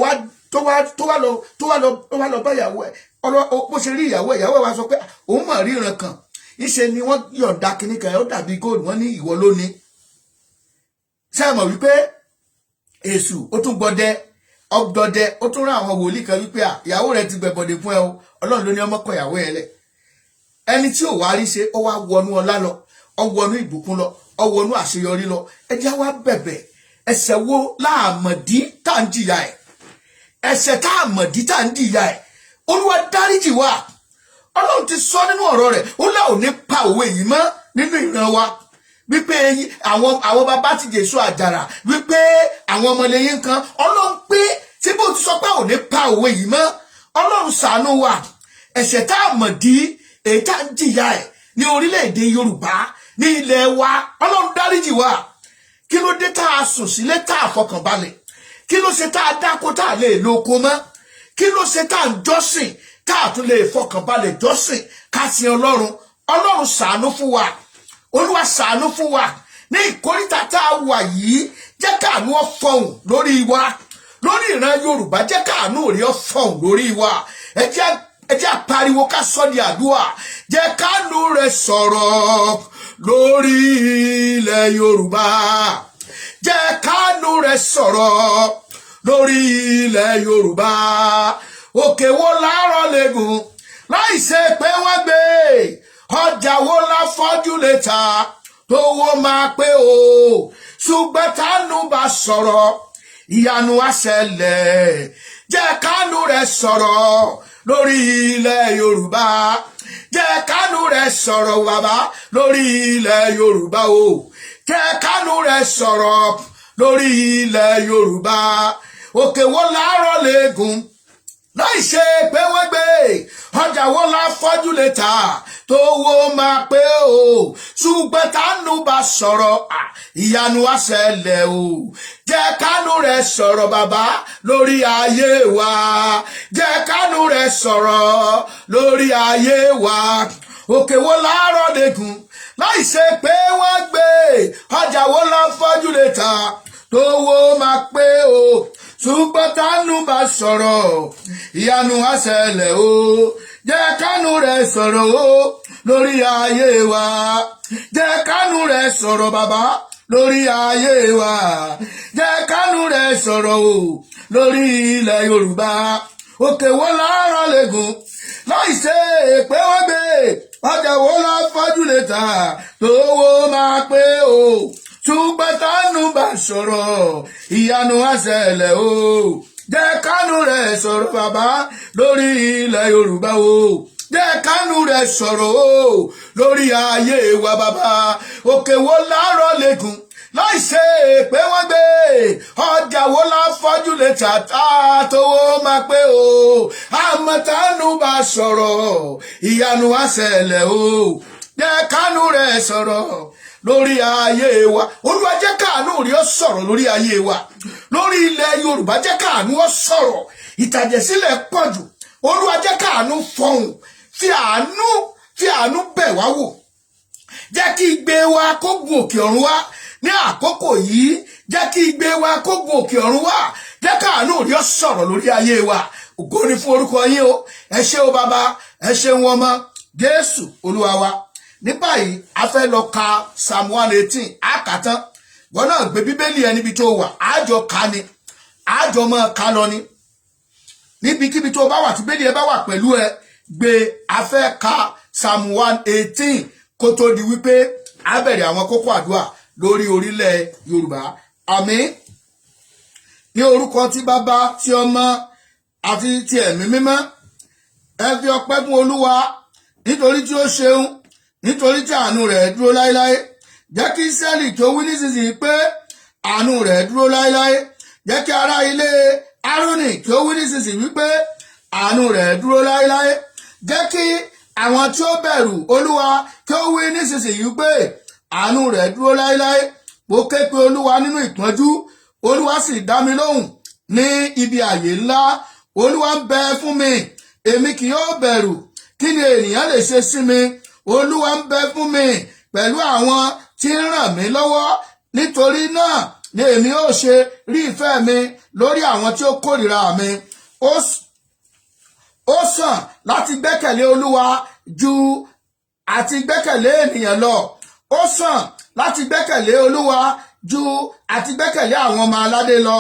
wá lọ bá ìyàwó ẹ̀ ọlọ, bó ṣe rí ìyàwó ẹ̀, ìyàwó ẹ̀ wá sọ pé òun mà ríran kan, ìṣe ni wọ́n yọ̀ǹda kinní kan, ó dàbí góòlù, wọ́n ní ìwọ ló ní. Ṣé ẹ mọ̀ wípé Èṣù ó tún gbọdẹ ọgbọdẹ, ó tún rán àwọn wòlíì kan wípé ìyàwó rẹ̀ ti gbẹbọdẹ fún ẹ o. Ọlọ́run ló ní ọmọ kọ ìyàwó ẹ lẹ̀. Ẹni tí ò wá rí ṣe, ó wá wọnú ọlá lọ, ó wọnú ìbùkún lọ, ó wọnú àṣeyọrí lọ. Ẹ jẹ́ wá bẹ̀bẹ̀. Ẹ̀ṣẹ̀ wo láàmọ̀dí tá à ń jìyà ẹ̀? Ẹ̀ṣẹ̀ tá àmọ̀dí tá à ń jìyà ẹ̀, Olúwa dáríjì wá. Ọlọ́run ti sọ nínú ọ̀rọ̀ rẹ̀, ó lá ò ní pa òwe yìí mọ́ nínú ìran wa, wípé eyín àwọn bàbá ti Jésù àjàrà, wípé àwọn ọmọlẹ́yìn kan. Ọlọ́run pé tí bó ti sọ pé ò ní pa òwe yìí mọ́. Ọlọ́run ṣàánú wa. Ẹ̀ṣẹ̀ tá a mọ̀ dí, èyí tá à ń jìyà ẹ̀ ní orílẹ̀-èdè Yorùbá, ní ilẹ̀ wa, Ọlọ́run dáríjì wa. Kí ló dé tá a sùn sílé tá a fọkànbalẹ̀? Kí ló ṣe tá a dáko tá a lè lo oko mọ́? Kí ló ṣe tá a ń jọ́sìn tá a tún lè fọkànbalẹ̀ jọ́sìn ká sin Ọlọ́run? Ọlọ́run ṣàánú fún wa. Olúwa ṣàánú fún wa ní ìkóríta tá a wà yìí. Jẹ́ káànú ó fọhùn lórí wa, lórí ìran Yorùbá. Jẹ́ káànú rí ó fọhùn lórí wa. Ẹ jẹ́ pariwo ká sọ di àdúrà. Jẹ́ káànú rẹ̀ sọ̀rọ̀ lórí ilẹ̀ Yorùbá. Jẹ́ káànú rẹ̀ sọ̀rọ̀ lórí ilẹ̀ Yorùbá. Òkè wo láàárọ̀ lẹ́gùn láì ṣe pé wọ́n gbé? Ọjà wo la fọ́jú lè ta tówó máa pé o? Ṣùgbọ́n tánú bá sọ̀rọ̀, ìyanu á ṣẹlẹ̀. Jẹ́ kánú rẹ̀ sọ̀rọ̀ lórí ilẹ̀ Yorùbá. Jẹ́ kánú rẹ̀ sọ̀rọ̀, bàbá, lórí ilẹ̀ Yorùbá o. Jẹ́ kánú rẹ̀ sọ̀rọ̀ lórí ilẹ̀ Yorùbá. Òkè wo láàárọ̀ lẹ́gùn láì ṣe pé wọ́n gbé? Ọjà wo la fọ́jú lè tà tówó máa pé o? Ṣùgbọ́n tánú bá sọ̀rọ̀, ìyanu á ṣẹlẹ̀ o. Jẹ́ kánú rẹ̀ sọ̀rọ̀, bàbá, lórí ayé wa. Jẹ́ kánú rẹ̀ sọ̀rọ̀ lórí ayé wa. Òkè wo láàárọ̀ lẹ́gùn láì ṣe pé wọ́n gbé? Ọjà wo la fọ́jú lè tà tówó máa pé o? Ṣùgbọ́n tánú bá sọ̀rọ̀, ìyanu á ṣẹlẹ̀ o. Jẹ́ kánú rẹ̀ sọ̀rọ̀ o lórí ayé wa. Jẹ́ kánú rẹ̀ sọ̀rọ̀, bàbá, lórí ayé wa. Jẹ́ kánú rẹ̀ sọ̀rọ̀ o lórí ilẹ̀ Yorùbá. Òkè wo láàárọ̀ lẹ́gùn láì ṣe pé wọ́n gbé? Ọjà wo la fọ́jú lè tà tówó máa pé o? Ṣùgbọ́n tánú bá sọ̀rọ̀, ìyanu á ṣẹlẹ̀ o. Jẹ́ kánú rẹ̀ sọ̀rọ̀, bàbá, lórí ilẹ̀ Yorùbá o. Jẹ́ kánú rẹ̀ sọ̀rọ̀ o lórí ayé wa, bàbá. Òkè wo láàárọ̀ lẹ́gùn láì ṣe pé wọ́n gbé? Ọjà wo la fọ́jú lè tà tá tówó máa pé o? Àmọ̀tánú bá sọ̀rọ̀, ìyanu á ṣẹlẹ̀ o. Jẹ́ kánú rẹ̀ sọ̀rọ̀ lórí ayé wa. Olúwa, jẹ́ káànú rí ó sọ̀rọ̀ lórí ayé wa, lórí ilẹ̀ Yorùbá. Jẹ́ káànú ó sọ̀rọ̀. Ìtàjẹ̀sílẹ̀ pọ̀ jù. Olúwa, jẹ́ káànú fọhùn. Fi àánú bẹ̀ wá wò. Jẹ́ kí igbe wa kó gun òkè ọ̀run wá ní àkókò yìí. Jẹ́ kí igbe wa kó gun òkè ọ̀run wá. Jẹ́ káànú rí ó sọ̀rọ̀ lórí ayé wa. Ògo ni fún orúkọ yín o. Ẹ ṣé o, bàbá. Ẹ ṣeun ọmọ. Jésù Olúwa wa. Ní báyìí, a fẹ́ lọ ka Psalm 118. Àkàtán wọn náà, gbé Bíbélì ẹ níbi tó wà, àjọ ka ni, àjọ máa ka lọ ni. Níbikíbi tó bá wà, tí Bíbélì ẹ bá wà pẹ̀lú ẹ, gbé. A fẹ́ ka Psalm 118 kó tó di wípé a bẹ̀rẹ̀ àwọn kókó àdúrà lórí orílẹ̀ Yorùbá. Àmín. Ní orúkọ tí Bàbá, tí Ọmọ àti ti Ẹ̀mí Mímọ́. Ẹ fi ọpẹ́ fún Olúwa, nítorí tí ó ṣeun, nítorí tí àánú rẹ̀ dúró láéláé. Jẹ́ kí Ísírẹ́lì tó wí nísinsìnyí pé àánú rẹ̀ dúró láéláé. Jẹ́ kí ará ilé Árónì kí ó wí nísinsìnyí wípé àánú rẹ̀ dúró láéláé. Jẹ́ kí àwọn tí ó bẹ̀rù Olúwa kí ó wí nísinsìnyí pé àánú rẹ̀ dúró láéláé. Mo ké pe Olúwa nínú ìpọ́njú, Olúwa sì dá mi lóhùn ní ibi àyè ńlá. Olúwa ń bẹ fún mi. Èmi kì yóò bẹ̀rù. Kí ni ènìyàn lè ṣe sí mi? Olúwa ń bẹ fún mi pẹ̀lú àwọn tí ń ràn mí lọ́wọ́. Nítorí náà ni èmi ó ṣe rí ìfẹ́ mi lórí àwọn tí ó kórìíra mi. Ó sàn láti gbẹ́kẹ̀lé Olúwa ju àti gbẹ́kẹ̀lé ènìyàn lọ. Ó sàn láti gbẹ́kẹ̀lé Olúwa ju àti gbẹ́kẹ̀lé àwọn ọmọ aládé lọ.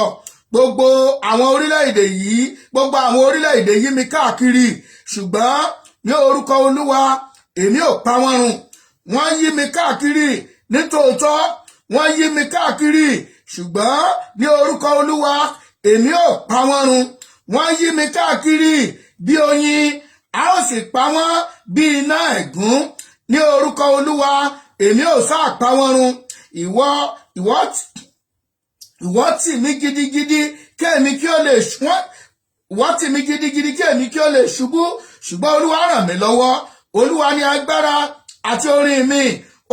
Gbogbo àwọn orílẹ̀-èdè yí mi káàkiri, ṣùgbọ́n ní orúkọ Olúwa èmi ó pa wọ́n run. Wọ́n yí mi káàkiri, nítòótọ́ wọ́n yí mi káàkiri, ṣùgbọ́n ní orúkọ Olúwa èmi ó pa wọ́n run. Wọ́n yí mi káàkiri bí oyin, a ó sì pa wọ́n bí iná ẹ̀gún. Ní orúkọ Olúwa èmi ó sáà pa wọ́n run. Ìwọ tì mí gidigidi kí èmi kí ó lè ṣubú, ṣùgbọ́n Olúwa ràn mí lọ́wọ́. Olúwa ní agbára àti orin mi,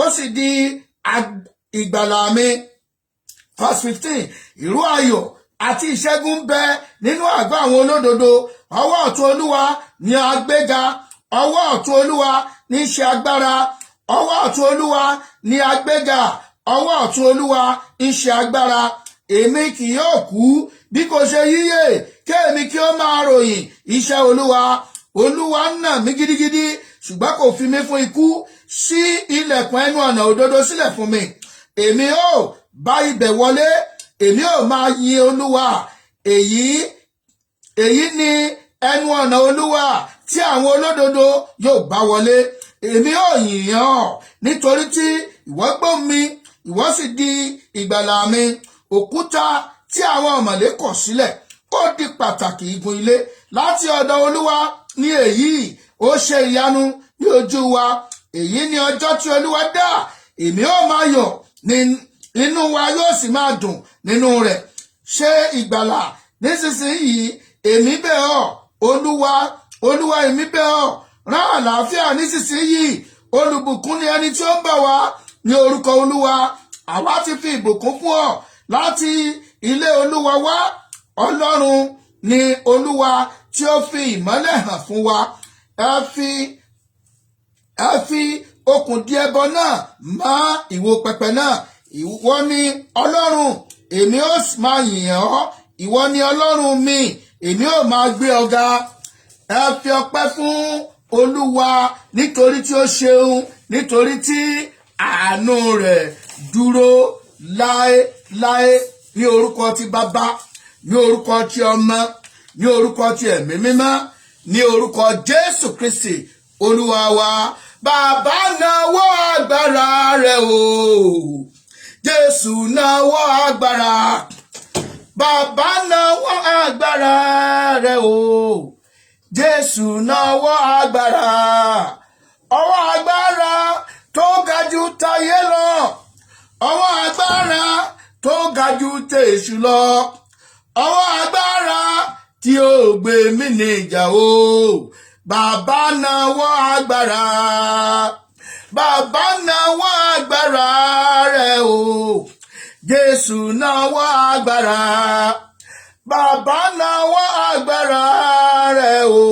ó sì di ìgbàlà mi. Verse 15. Ìró ayọ̀ àti ìṣẹ́gun ń bẹ nínú àgọ́ àwọn olódodo. Ọwọ́ ọ̀tún Olúwa ní agbéga. Ọwọ́ ọ̀tún Olúwa ní í ṣe agbára. Ọwọ́ ọ̀tún Olúwa ní agbéga. Ọwọ́ ọ̀tún Olúwa ń ṣe agbára. Èmi kì yóò kú bí kò ṣe yíyè, kí èmi kí ó máa ròyìn iṣẹ́ Olúwa. Olúwa nà mí gidigidi, ṣùgbọ́n kò fi mí fún ikú. Ṣí ilẹ̀kùn ẹnu ọ̀nà òdodo sílẹ̀ fún mi, èmi ó bá ibẹ̀ wọlé, èmi ó máa yin Olúwa. Èyí ni ẹnu ọ̀nà Olúwa tí àwọn olódodo yóò bá wọlé. Èmi ó yìn ọ́ nítorí tí ìwọ gbọ́ mi, ìwọ sì di ìgbàlà mi. Òkúta tí àwọn ọ̀mọ̀lé kọ̀ sílẹ̀, ó di pàtàkì igun ilé. Láti ọ̀dọ̀ Olúwa ní èyí, ó ṣe ìyanu ní ojú wa. Èyí ni ọjọ́ tí Olúwa dá, èmi ó máa yọ̀ ní inú wa yóò sì máa dùn nínú rẹ̀. Ṣe ìgbàlà nísinsìnyí, èmi bẹ̀ ọ́, Olúwa. Olúwa, èmi bẹ̀ ọ́, rán àlàáfíà nísinsìnyí. Olùbùkún ni ẹni tí ó ń bọ̀ wá ní orúkọ Olúwa. Àwa ti fi ìbùkún fún ọ láti ilé Olúwa wá. Ọlọ́run ni Olúwa tí ó fi ìmọ́lẹ̀ hàn fún wa. Ẹ fi okùn di ẹbọ náà mọ́ ìwo pẹpẹ náà. Ìwọ ni Ọlọ́run, èmi ó sì máa yìn ọ́. Ìwọ ni Ọlọ́run mi, èmi ó máa gbé ọ ga. Ẹ fi ọpẹ́ fún Olúwa nítorí tí ó ṣeun, nítorí tí àánú rẹ̀ dúró láéláé. Ní orúkọ ti Bàbá, ní orúkọ ti Ọmọ, ní orúkọ ti Ẹ̀mí Mímọ́, ní orúkọ Jésù Kristi Olúwa wa. Bàbá, nawọ́ agbára rẹ̀ o. Jésù, nawọ́ agbára. Bàbá, nawọ́ agbára rẹ̀ o. Jésù, nawọ́ agbára. Ọwọ́ agbára tó ga jù tayé lọ, ọwọ́ agbára tó ga jù tèṣù lọ, ọwọ́ agbára tí ó gbé mi níjà o. Bàbá, nawọ́ agbára. Bàbá, nawọ́ agbára rẹ̀ o. Jésù, nawọ́ agbára. Bàbá, nawọ́ agbára rẹ̀ o.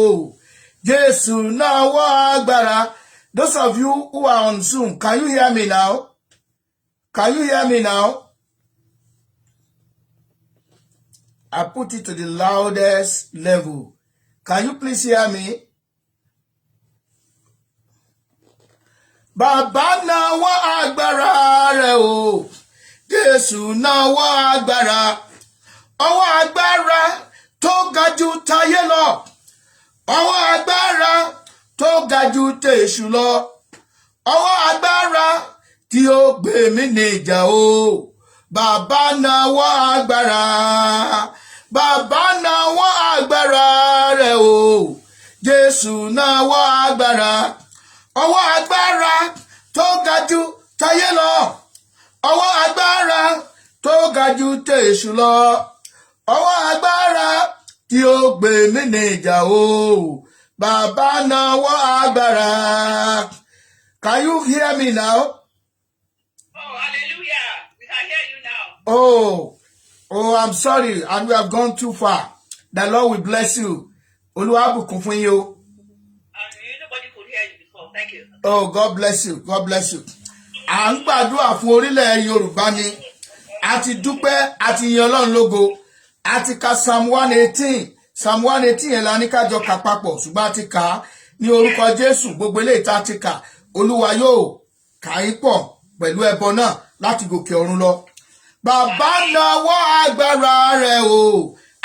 Jésù, nawọ́ agbára. Those of you who are on Zoom, can you hear me now? Can you hear me now? I put it to the loudest level. Can you please hear me? Bàbá, nawọ́ agbára rẹ̀ o. Jésù, nawọ́ agbára. Ọwọ́ agbára tó ga jù tayé lọ. Ọwọ́ agbára tó ga jù tèṣù lọ. Ọwọ́ agbára tí ó gbé mi níjà o. Bàbá, nawọ́ agbára. Bàbá, nawọ́ agbára rẹ̀ o. Jésù, nawọ́ agbára. Ọwọ́ agbára tó ga jù tayé lọ. Ọwọ́ agbára tó ga jù tèṣù lọ. Ọwọ́ agbára tí ó gbé mi níjà o. Bàbá, nawọ́ agbára. Can you hear me now? Oh, hallelujah. We can hear you now. Oh, I'm sorry, and we have gone too far. The Lord will bless you. Olúwa á bùkún fún yín o. And nobody could hear you before. Thank you. Oh, God bless you. God bless you. À ń gbàdúrà fún orílẹ̀ Yorùbá ni. A ti dúpẹ́, a ti yin Ọlọ́run lógo. A ti ka Psalm 118. Psalm 118 yẹn la ní ká jọ kà papọ̀, ṣùgbọ́n a ti kà á ní orúkọ Jésù. Gbogbo eléyìí tá a ti kà, Olúwa yóò kà í pọ̀ pẹ̀lú ẹbọ náà láti gòkè ọ̀run lọ. Bàbá nawọ́ agbára rẹ̀ o.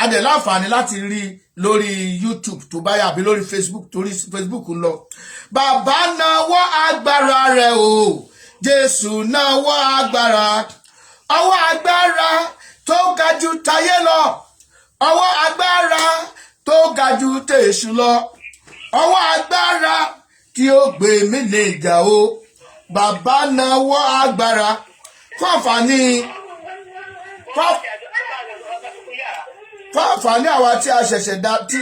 A dẹ̀ láǹfààní láti rí i lórí YouTube tó bá yà, àbí lórí Facebook, torí Facebook ń lọ. Bàbá nawọ́ agbára rẹ̀ o. Jésù nawọ́ agbára. Ọwọ́ agbára tó ga jù tayé lọ. Ọwọ́ agbára tó ga jù tèṣù lọ. Ọwọ́ agbára tí ó gbé mi níjà o. Bàbá nawọ́ agbára fún àǹfààní àwa tí a ṣẹ̀ṣẹ̀ dá tí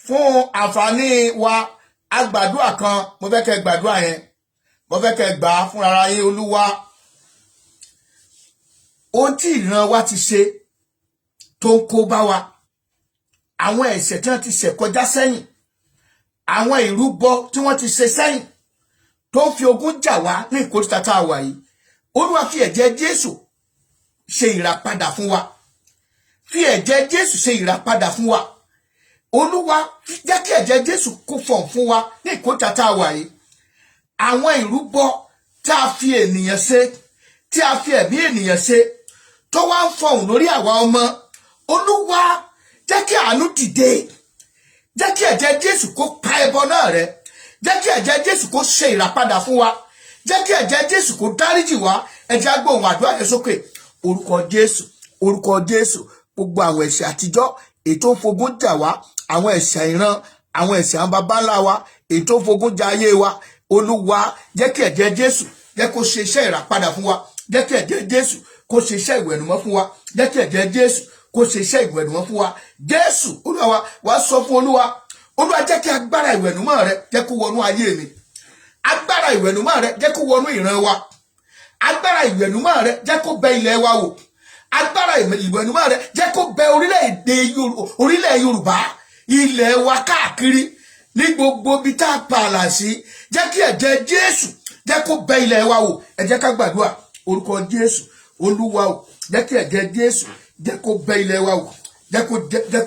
fún àǹfààní wa, a gbàdúrà kan. Mo fẹ́ kẹ́ gbàdúrà yẹn, mo fẹ́ kẹ́ gbà á fúnra yín. Olúwa, ohun tí ìran wa ti ṣe tó ń kó bá wa, àwọn ẹ̀ṣẹ̀ tí wọ́n ti ṣẹ̀ kọjá sẹ́yìn, àwọn ìrúbọ tí wọ́n ti ṣe sẹ́yìn tó ń fi ogun jà wá ní ìkóríta tá a wà yìí, Olúwa, fi ẹ̀jẹ̀ Jésù ṣe ìràpadà fún wa. Fi ẹ̀jẹ̀ Jésù ṣe ìràpadà fún wa. Olúwa, jẹ́ kí ẹ̀jẹ̀ Jésù kó fọ̀n fún wa ní ìkóríta tá a wà yìí. Àwọn ìrúbọ tá a fi ènìyàn ṣe, tí a fi ẹ̀mí ènìyàn ṣe, tó wá ń fọhùn lórí àwa ọmọ, Olúwa, jẹ́ kí àánú dìde. Jẹ́ kí ẹ̀jẹ̀ Jésù kó pa ẹbọ náà rẹ́. Jẹ́ kí ẹ̀jẹ̀ Jésù kó ṣe ìràpadà fún wa. Jẹ́ kí ẹ̀jẹ̀ Jésù kó dáríjì wá. Ẹ jẹ́ á gbóhùn àdúrà yẹn sókè. Orúkọ Jésù, orúkọ Jésù. Gbogbo àwọn ẹ̀ṣẹ̀ àtijọ́ èyí tó ń fogun jà wá, àwọn ẹ̀ṣẹ̀ ìran, àwọn ẹ̀ṣẹ̀ àwọn baba ńlá wa èyí tó ń fogun jà ayé wa, Olúwa, jẹ́ kí ẹ̀jẹ̀ Jésù jẹ́ kó ṣe iṣẹ́ ìràpadà fún wa. Jẹ́ kí ẹ̀jẹ̀ Jésù kó ṣe iṣẹ́ ìwẹ̀nùmọ́ fún wa. Jẹ́ kí ẹ̀jẹ̀ Jésù kó ṣe iṣẹ́ ìwẹ̀nùmọ́ fún wa. Jésù Olúwa wa. Wàá sọ fún Olúwa: Olúwa, jẹ́ kí agbára ìwẹ̀nùmọ́ rẹ jẹ́ kó wọnú ayé mi. Agbára ìwẹ̀nùmọ́ rẹ jẹ́ kó wọnú ìran wa. Agbára ìwẹ̀nùmọ́ rẹ jẹ́ kó bẹ ilẹ̀ wa wò. Agbára ìwẹ̀nùmọ́ rẹ jẹ́ kó bẹ orílẹ̀-èdè orílẹ̀ Yorùbá, ilẹ̀ wa káàkiri ní gbogbo ibi tá a pa àlà sí. Jẹ́ kí ẹ̀jẹ̀ Jésù jẹ́ kó bẹ ilẹ̀ wa wò. Ẹ jẹ́ ká gbàdúrà. Orúkọ Jésù. Olúwa o, jẹ́ kí ẹ̀jẹ̀ Jésù jẹ́ kó bẹ ilẹ̀ wa wò. Jẹ́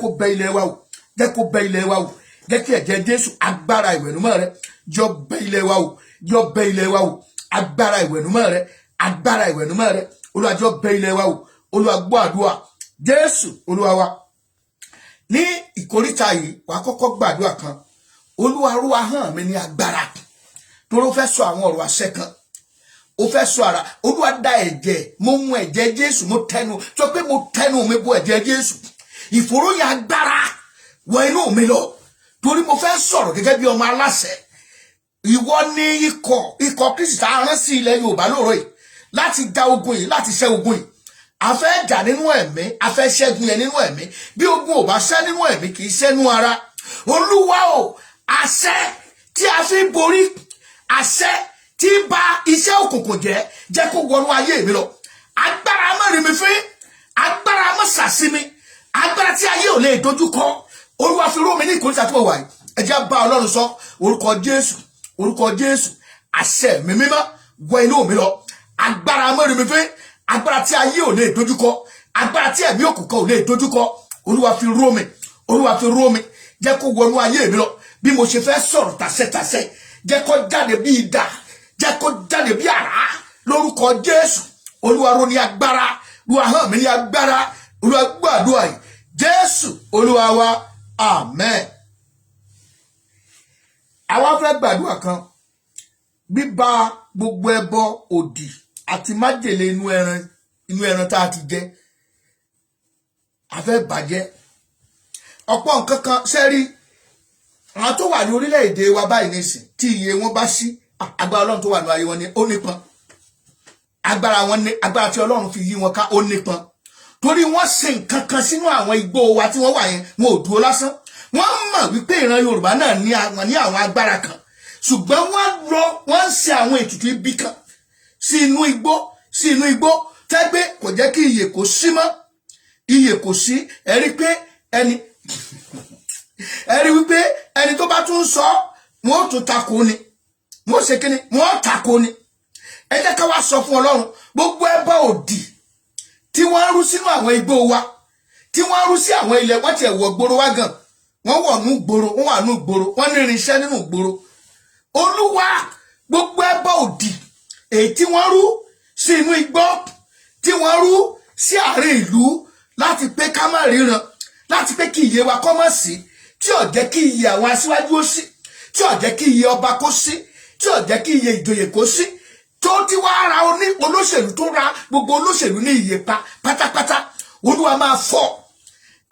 kó bẹ ilẹ̀ wa wò. Jẹ́ kó bẹ ilẹ̀ wa wò. Jẹ́ kí ẹ̀jẹ̀ Jésù, agbára ìwẹ̀nùmọ́ rẹ, jọ bẹ ilẹ̀ wa wò. Jọ bẹ ilẹ̀ wa wò. Agbára ìwẹ̀nùmọ́ rẹ, agbára ìwẹ̀nùmọ́ rẹ, Olúwa, jọ bẹ ilẹ̀ wa wò. Olúwa, gbọ́ àdúrà. Jésù Olúwa wa. Ní ìkóríta yìí, wàá kọ́kọ́ gbàdúrà kan: Olúwa, ró ahọ́n mi ní agbára, torí ó fẹ́ sọ àwọn ọ̀rọ̀ àṣẹ kan, ó fẹ́ sọ ara. Olúwa, da ẹ̀jẹ̀, mo mu ẹ̀jẹ̀ Jésù, mo tẹnu sọ pé mo tẹnu mi bọ ẹ̀jẹ̀ Jésù. Ìfòròyìn agbára wọ inú mi lọ, torí mo fẹ́ sọ̀rọ̀ gẹ́gẹ́ bí ọmọ aláṣẹ. Ìwọ ní ikọ̀ Kristi tá a rán sí ilẹ̀ Yorùbá lóòrọ̀ yìí láti ja ogun yìí, láti ṣẹ́ ogun yìí. A fẹ́ jà nínú ẹ̀mí, a fẹ́ ṣẹ́gun yẹn nínú ẹ̀mí. Bí ogun ò bá ṣẹ́ nínú ẹ̀mí, kì í ṣẹ́nu ara. Olúwa o, àṣẹ tí a fi ń borí, àṣẹ tí ń ba iṣẹ́ òkùnkùn jẹ́, jẹ́ kó wọnú ayé mi lọ. Agbára má rí mi fín, agbára má sàsí mi, agbára tí ayé ò lè dojú kọ, Olúwa, fi ró mi ní ìkóríta tí mo wà yìí. Ẹ jẹ́ bá Ọlọ́run sọ. Orúkọ Jésù, orúkọ Jésù. Àṣẹ mi mímọ́ wọ inú mi lọ. Agbára má rí mi fín, agbára tí ayé ò lè dojúkọ, agbára tí ẹ̀mí òkùnkùn ò lè dojúkọ, Olúwa, fi ró mi. Olúwa, fi ró mi. Jẹ́ kó wọnú ayé mi lọ. Bí mo ṣe fẹ́ sọ̀rọ̀ tàṣẹ́tàṣẹ́, jẹ́ kó jáde bí idà, jẹ́ kó jáde bí àrá lórúkọ Jésù. Olúwa, ró ní agbára, ró ahọ́n mi ní agbára. Olúwa, gbàdúrà yìí. Jésù Olúwa wa, amen. Àwa fẹ́ gbàdúrà kan: bíba gbogbo ẹbọ òdì àti májèlé inú ẹran tá a ti jẹ, a fẹ́ bàjẹ́ ọ̀pọ̀ nǹkan kan sẹ́rí. Àwọn tó wà ní orílẹ̀-èdè wa báyìí nísìn, tí iye wọn bá sí, agbára Ọlọ́run tó wà ní ayé wọn ni ó nípọn. Agbára wọn ní agbára tí Ọlọ́run fi yí wọn ká, ó nípọn, torí wọ́n ṣe nǹkan kan sínú àwọn igbó wa tí wọ́n wà yẹn. Wọn ò dúró lásán. Wọ́n mọ̀ wípé ìran Yorùbá náà ní àwọn agbára kan, ṣùgbọ́n wọ́n lọ, wọ́n ń ṣe àwọn ètùtù ibi kan sí inú igbó tẹ́gbẹ́ kò jẹ́ kí iyè kó sí mọ́. Iyè kò sí. Ẹ rí pé ẹni, ẹ rí wípé ẹni tó bá tún sọ, wọn ó tún takò ni, wọn ó ṣe kíni, wọn ó takò ni. Ẹ jẹ́ ká wá sọ fún Ọlọ́run, gbogbo ẹbọ òdì tí wọ́n ń rú sínú àwọn igbó wa, tí wọ́n ń rú sí àwọn ilẹ̀, wọ́n tiẹ̀ wọ̀ gbòòrò wá gan, wọ́n wọ̀ nú gbòòrò, wọ́n wà nú gbòòrò, wọ́n ní irinṣẹ́ nínú gbòòrò. Olúwa, gbogbo ẹbọ òdì èyí tí wọ́n rú sí inú igbó, tí wọ́n rú sí àárín ìlú, láti pé ká má ríran, láti pé kí iye wa kọ́ mọ̀ sí, tí ò jẹ́ kí iye àwọn aṣíwájú ó sí, tí ò jẹ́ kí iye ọba kó sí, tí ò jẹ́ kí iye ìjòyè kó sí, tó ti wá ra oní olóṣèlú, tó ra gbogbo olóṣèlú ní iye pa pátápátá, Olúwa máa fọ́,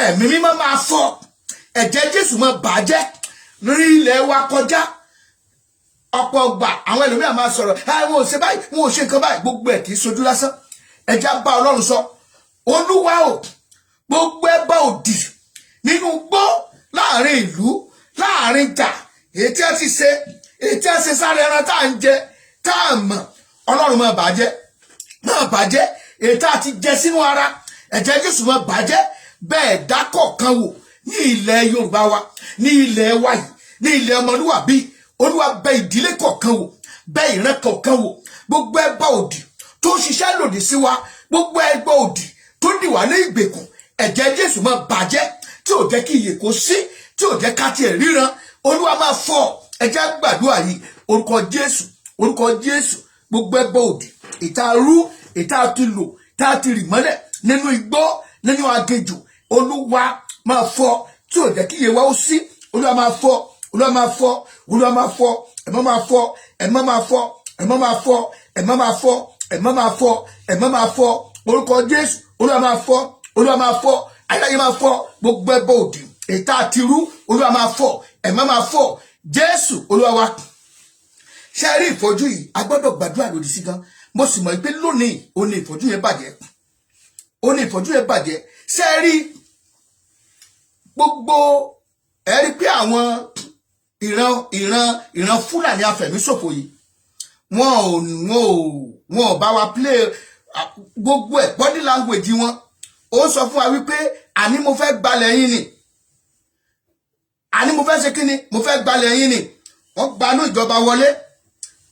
Ẹ̀mí Mímọ́ máa fọ́, ẹ̀jẹ̀ Jésù máa bàjẹ́ rí ilẹ̀ wa kọjá. Ọ̀pọ̀ ọgbà àwọn ẹlòmíràn máa sọ̀rọ̀ ẹ, wọn ò ṣe báyìí, wọn ò ṣe nǹkan báyìí. Gbogbo ẹ̀ kì í sojú lásán. Ẹja bá Ọlọ́run sọ. Olúwa o, gbogbo ẹbọ òdì nínú gbó, láàrin ìlú, láàrin jà, èyí tí a ti ṣe, èyí tí a ṣe sáré ẹran tá à ń jẹ tá à mọ̀, Ọlọ́run máa bàjẹ́, máa bàjẹ́. Èyí tá a ti jẹ sínú ara, ẹ̀jẹ̀ Jésù máa bàjẹ́. Bẹ́ẹ̀ dákọ̀ọ̀kan wò ní ilẹ̀ Yorùbá wa, ní ilẹ̀ wa yìí, ní ilẹ̀ ọmọlúwàbí. Olúwa, bẹ ìdílé kọ̀ọ̀kan wò, bẹ ìran kọ̀ọ̀kan wò. Gbogbo ẹbọ òdì tó ń ṣiṣẹ́ lòdì sí wa, gbogbo ẹbọ òdì tó dì wá ní ìgbèkùn, ẹ̀jẹ̀ Jésù máa bàjẹ́, tí ò jẹ́ kí iyè kó sí, tí ò jẹ́ ká tiẹ̀ ríran, Olúwa máa fọ́. Ẹjẹ́ gbàdúrà yìí. Orúkọ Jésù, orúkọ Jésù. Gbogbo ẹbọ òdì ìta rú, ìta ti lò, tá a ti rì mọ́lẹ̀ nínú igbó, nínú aginjù, Olúwa máa fọ́, tí ò jẹ́ kí iye wa ó sí. Olúwa máa fọ́, Olúwa máa fọ́, Olúwa máa fọ́. Ẹ̀mọ́ máa fọ́, ẹ̀mọ́ máa fọ́, ẹ̀mọ́ máa fọ́, ẹ̀mọ́ máa fọ́, ẹ̀mọ́ máa fọ́, ẹ̀mọ́ máa fọ́. Orúkọ Jésù. Olúwa máa fọ́, Olúwa máa fọ́, ayé máa fọ́. Gbogbo ẹbọ òdì ìta àti rú, Olúwa máa fọ́, ẹ̀mọ́ máa fọ́. Jésù Olúwa wa. Ṣe rí ìfọ́jú yìí, a gbọ́dọ̀ gbàdúrà lòdì sí gan. Mo sì mọ̀ pé lónìí ó ní ìfọ́jú yẹn bàjẹ́, ó ní ìfọ́jú yẹn bàjẹ́. Ṣe rí gbogbo ẹ rí pé àwọn ìran Fúlàní afẹ̀míṣòfò yìí, wọn ò bá wa play. Gbogbo ẹ̀, body language wọn, ó sọ fún wa wípé àní mo fẹ́ gbalẹ̀ yín ni, àní mo fẹ́ ṣe kí ni, mo fẹ́ gbalẹ̀ yín ni. Wọ́n gba inú ìjọba wọlé,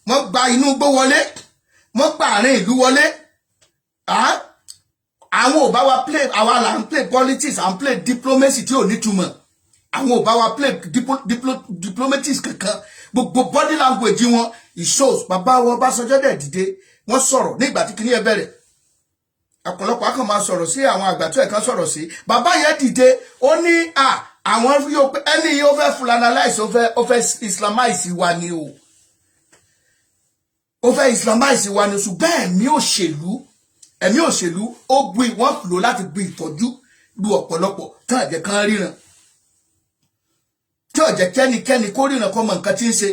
wọ́n gba inú igbó wọlé, wọ́n gba àárín ìlú wọlé. Àwọn ò bá wa play. Àwa là ń play politics, à ń play diplomacy tí ò nítumọ̀. Àwọn ò bá wa play diplomatics kankan. Gbogbo body language wọn, it shows. Bàbá wọn Ọbásanjọ́ dẹ̀ dìde, wọ́n sọ̀rọ̀ nígbà tí kinní ẹ bẹ̀rẹ̀. Ọ̀pọ̀lọpọ̀ akàn máa sọ̀rọ̀ sí àwọn àgbà tó ẹ̀kan sọ̀rọ̀ sí. Bàbá yẹn dìde, ó ní à àwọn yóò pé ẹni yìí ó fẹ́ fulanize, ó fẹ́ islamize wa ni o, ó fẹ́ islamize wa ni. Ṣùgbọ́n ẹ̀mí òṣèlú ó bu, wọ́n lò láti bu ìtọ́jú lu ọ̀pọ̀lọpọ̀ tán àjẹ́ kan ríran, tí ò jẹ́ kẹ́nikẹ́ni kó ríran, kó mọ nǹkan tí ń ṣe.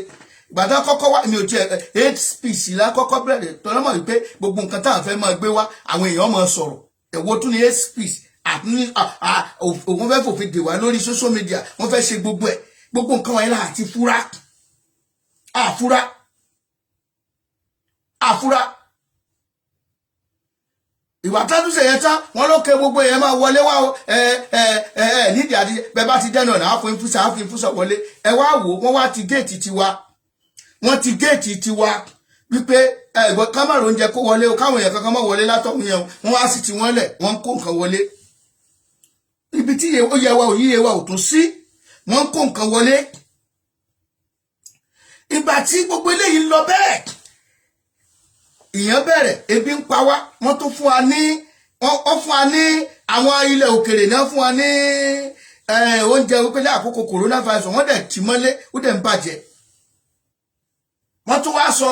Ìgbà tó kọ́kọ́ wá, mi ò tiẹ̀, hate speech la kọ́kọ́ bẹ̀rẹ̀ tọ́lá mọ̀ wípé gbogbo nǹkan táwọn fẹ́ máa gbé wá, àwọn èèyàn máa sọ̀rọ̀. Èwo tún ni hate speech? Àti òun fẹ́ fòfin dè wá lórí social media, wọ́n fẹ́ ṣe gbogbo ẹ̀. Gbogbo nǹkan wọ̀nyí láti fúra àfúrá àfúrá. Ìwà tátúnṣe yẹn tán, wọn ló ké gbogbo yẹn máa wọlé wá o. Ẹ ẹ ẹ ẹ nídìí àti bẹ́ẹ̀ bá ti dẹnu ọ̀nà àfọ̀n ìfúnṣà àfọ̀n ìfúnṣà wọlé. Ẹ wá wò, wọ́n wá ti géètì tiwa, wọ́n ti géètì tiwa wípé ẹ gbọ́ ká má oúnjẹ kó wọlé o, káwọn èèyàn kankan má wọlé látọ̀hún yẹn o. Wọ́n wá sí ti wọ́n lẹ̀, wọ́n ń kó nǹkan wọlé ibi tí ó yẹ wa ò yíye wa ò tún sí, wọ́n ń kó nǹkan wọlé. Ìgbà tí gbogbo eléyìí ń lọ bẹ́ẹ̀, ìyẹn bẹ̀rẹ̀, ebi ń pa wá. Wọ́n tún fún wa ní, wọ́n fún wa ní àwọn ilẹ̀ òkèrè náà fún wa ní oúnjẹ wípé ní àkókò coronavirus, wọ́n dẹ̀ tì mọ́lé, ó dẹ̀ ń bàjẹ́. Wọ́n tún wá sọ